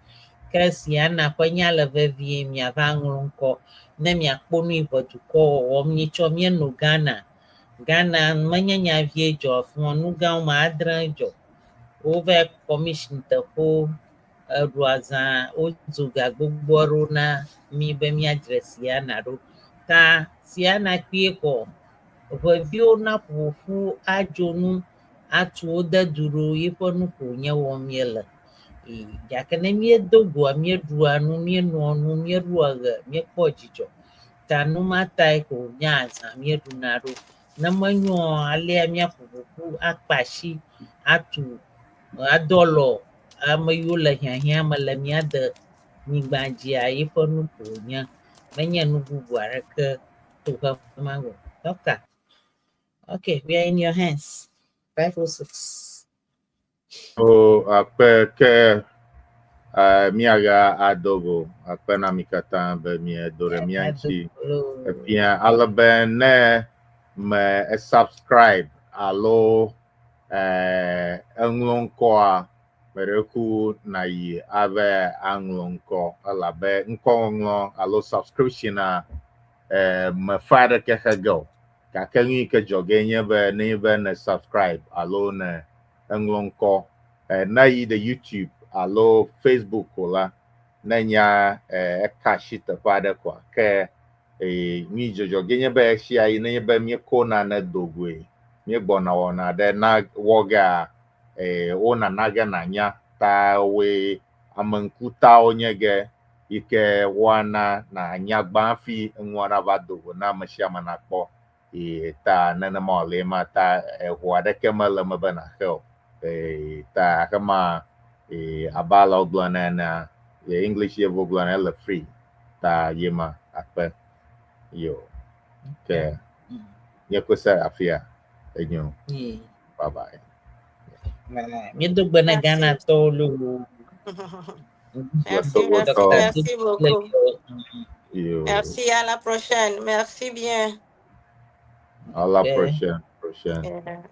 Ke Siana ƒe nya le vevie miava ŋlɔ ŋkɔ ne miakpɔ nu yi ʋe dukɔ wɔwɔm nyitsɔ míeno Ghana. Ghana menye nya vie dzɔ afi ma, nu gã woame adre dzɔ. Wova commission teƒewo eɖu azã, wodzo ga gbogbo aɖewo na mí be míadzre Siana ɖo. Ta Siana kpuie kɔ ʋeviwo naƒo ƒu adzo nu atu wo de du ɖo yiƒe nu ko nye wɔm míele. Ee, gake ne míedo goa, míeɖua nu, míenoa nu, míeɖua ɣe, míekpɔ dzidzɔ. Ta nu ma tae ko wònye azã míeɖuna ɖo. Ne menyoa, alea míaƒo ƒu akpe asi atu ado alɔ ame yiwo le hiahiã me le mía de nyigba dzia, yiƒe nu ko wònye. Menye nu bubu aɖeke to xexema o. Doctor, okay, we are in your hands. 506. O akpe ke míaga ado go akpe na mi katã be miedo ɖe mía ŋuti. Efia ale be ne me subscribe alo eŋlɔ ŋkɔa meɖeku nayi ave aŋlɔ ŋkɔ elabe ŋkɔŋɔŋlɔ alo subscription a mefa aɖeke xe ge o. Gake nu yi ke dzɔ ge nye be nenye be ne subscribe alo ne eŋlɔ ŋkɔ ne yi ɖe YouTube alo Facebook ko la, ne nya eka asi teƒe aɖe koa ke nu yi dzɔdzɔ ge nye be ɣesia ɣi nenye be míekɔ nane do goe, míegbɔna wɔna ɖe na wɔ gea, wonana ge nanya ta woe ame ŋkutawo nye ge yi ke woana nanya gbã hafi enua nava do go na ame sia ame nakpɔ. Ta nenema wòle ema ta eho aɖeke mele eme be nàxe o. Ta xema abe ale wogblɔnɛ enea, English yevu gblɔnɛ ele free ta ye ma akpe. Yo. Ke míekpɔe se afia. Enyo. Bye bye. Míedo gbe na Ghanatɔwo loo. Merci, merci, merci beaucoup. Yo. Merci, à la prochaine. Merci bien. À la prochaine. Prochaine. Yeah.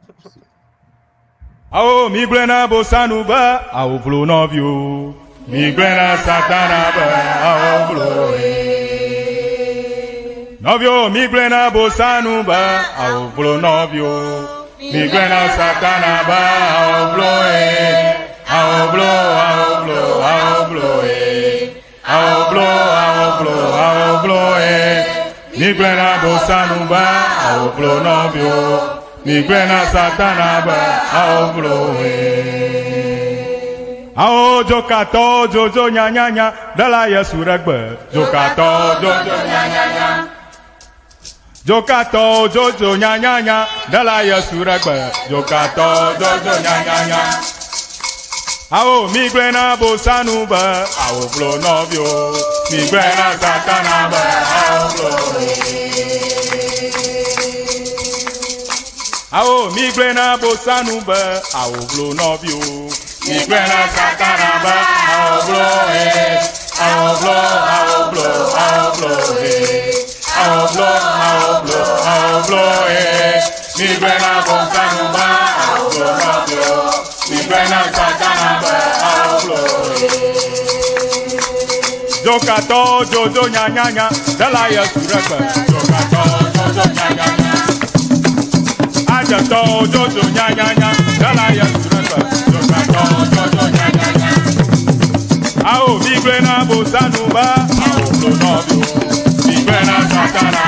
Awo mi gblẽ na bosanu be awo vlo nɔviwo. Mi gblẽ na satana be awo vlo nɔviwo. Mi gblẽ na bosanu be awo vlo nɔviwo. Mi gblẽ na satana be awo vlo awo vlo awo vlo awo vlo awo vlo awo vlo awo vlo Mi gblẽ na bosanu be awo vlo nɔviwo. Mi gblẽ na satana be awo vlo Awo dzokatɔ dzodzo nyanyanya ɖela Yesu ɖe gbe. Dzokatɔ dzodzo nyanyanya. Dzokatɔ dzodzo nyanyanya ɖela Yesu ɖe gbe. Dzokatɔ dzodzo nyanyanya. Awo mi gblẽ na bosanu be awo vlo nɔviwo. Mi gblẽ na satana be awo vlo. Awo mi gblẽ na bosanu be awo vlo nɔviwo. Mi gblẽ na satana be awo vlo awo vlo awo vlo awo vlo awo vlo awo vlo awo vlo Mi gblẽ na bosanu be awo vlo nɔviwo. Mi gblẽ na satana be awo vlo. Dzokatɔ dzodzo nyanyanya ɖela Yesu ɖe gbe. Dzokatɔ dzodzo nyanyanya. Adzetɔ dzodzo nyanyanya ɖela Yesu ɖe gbe. Dzokatɔ dzodzo nyanyanya. Awo mi gblẽ na bosanu be awo vlo nɔviwo. Mi gblẽ na satana.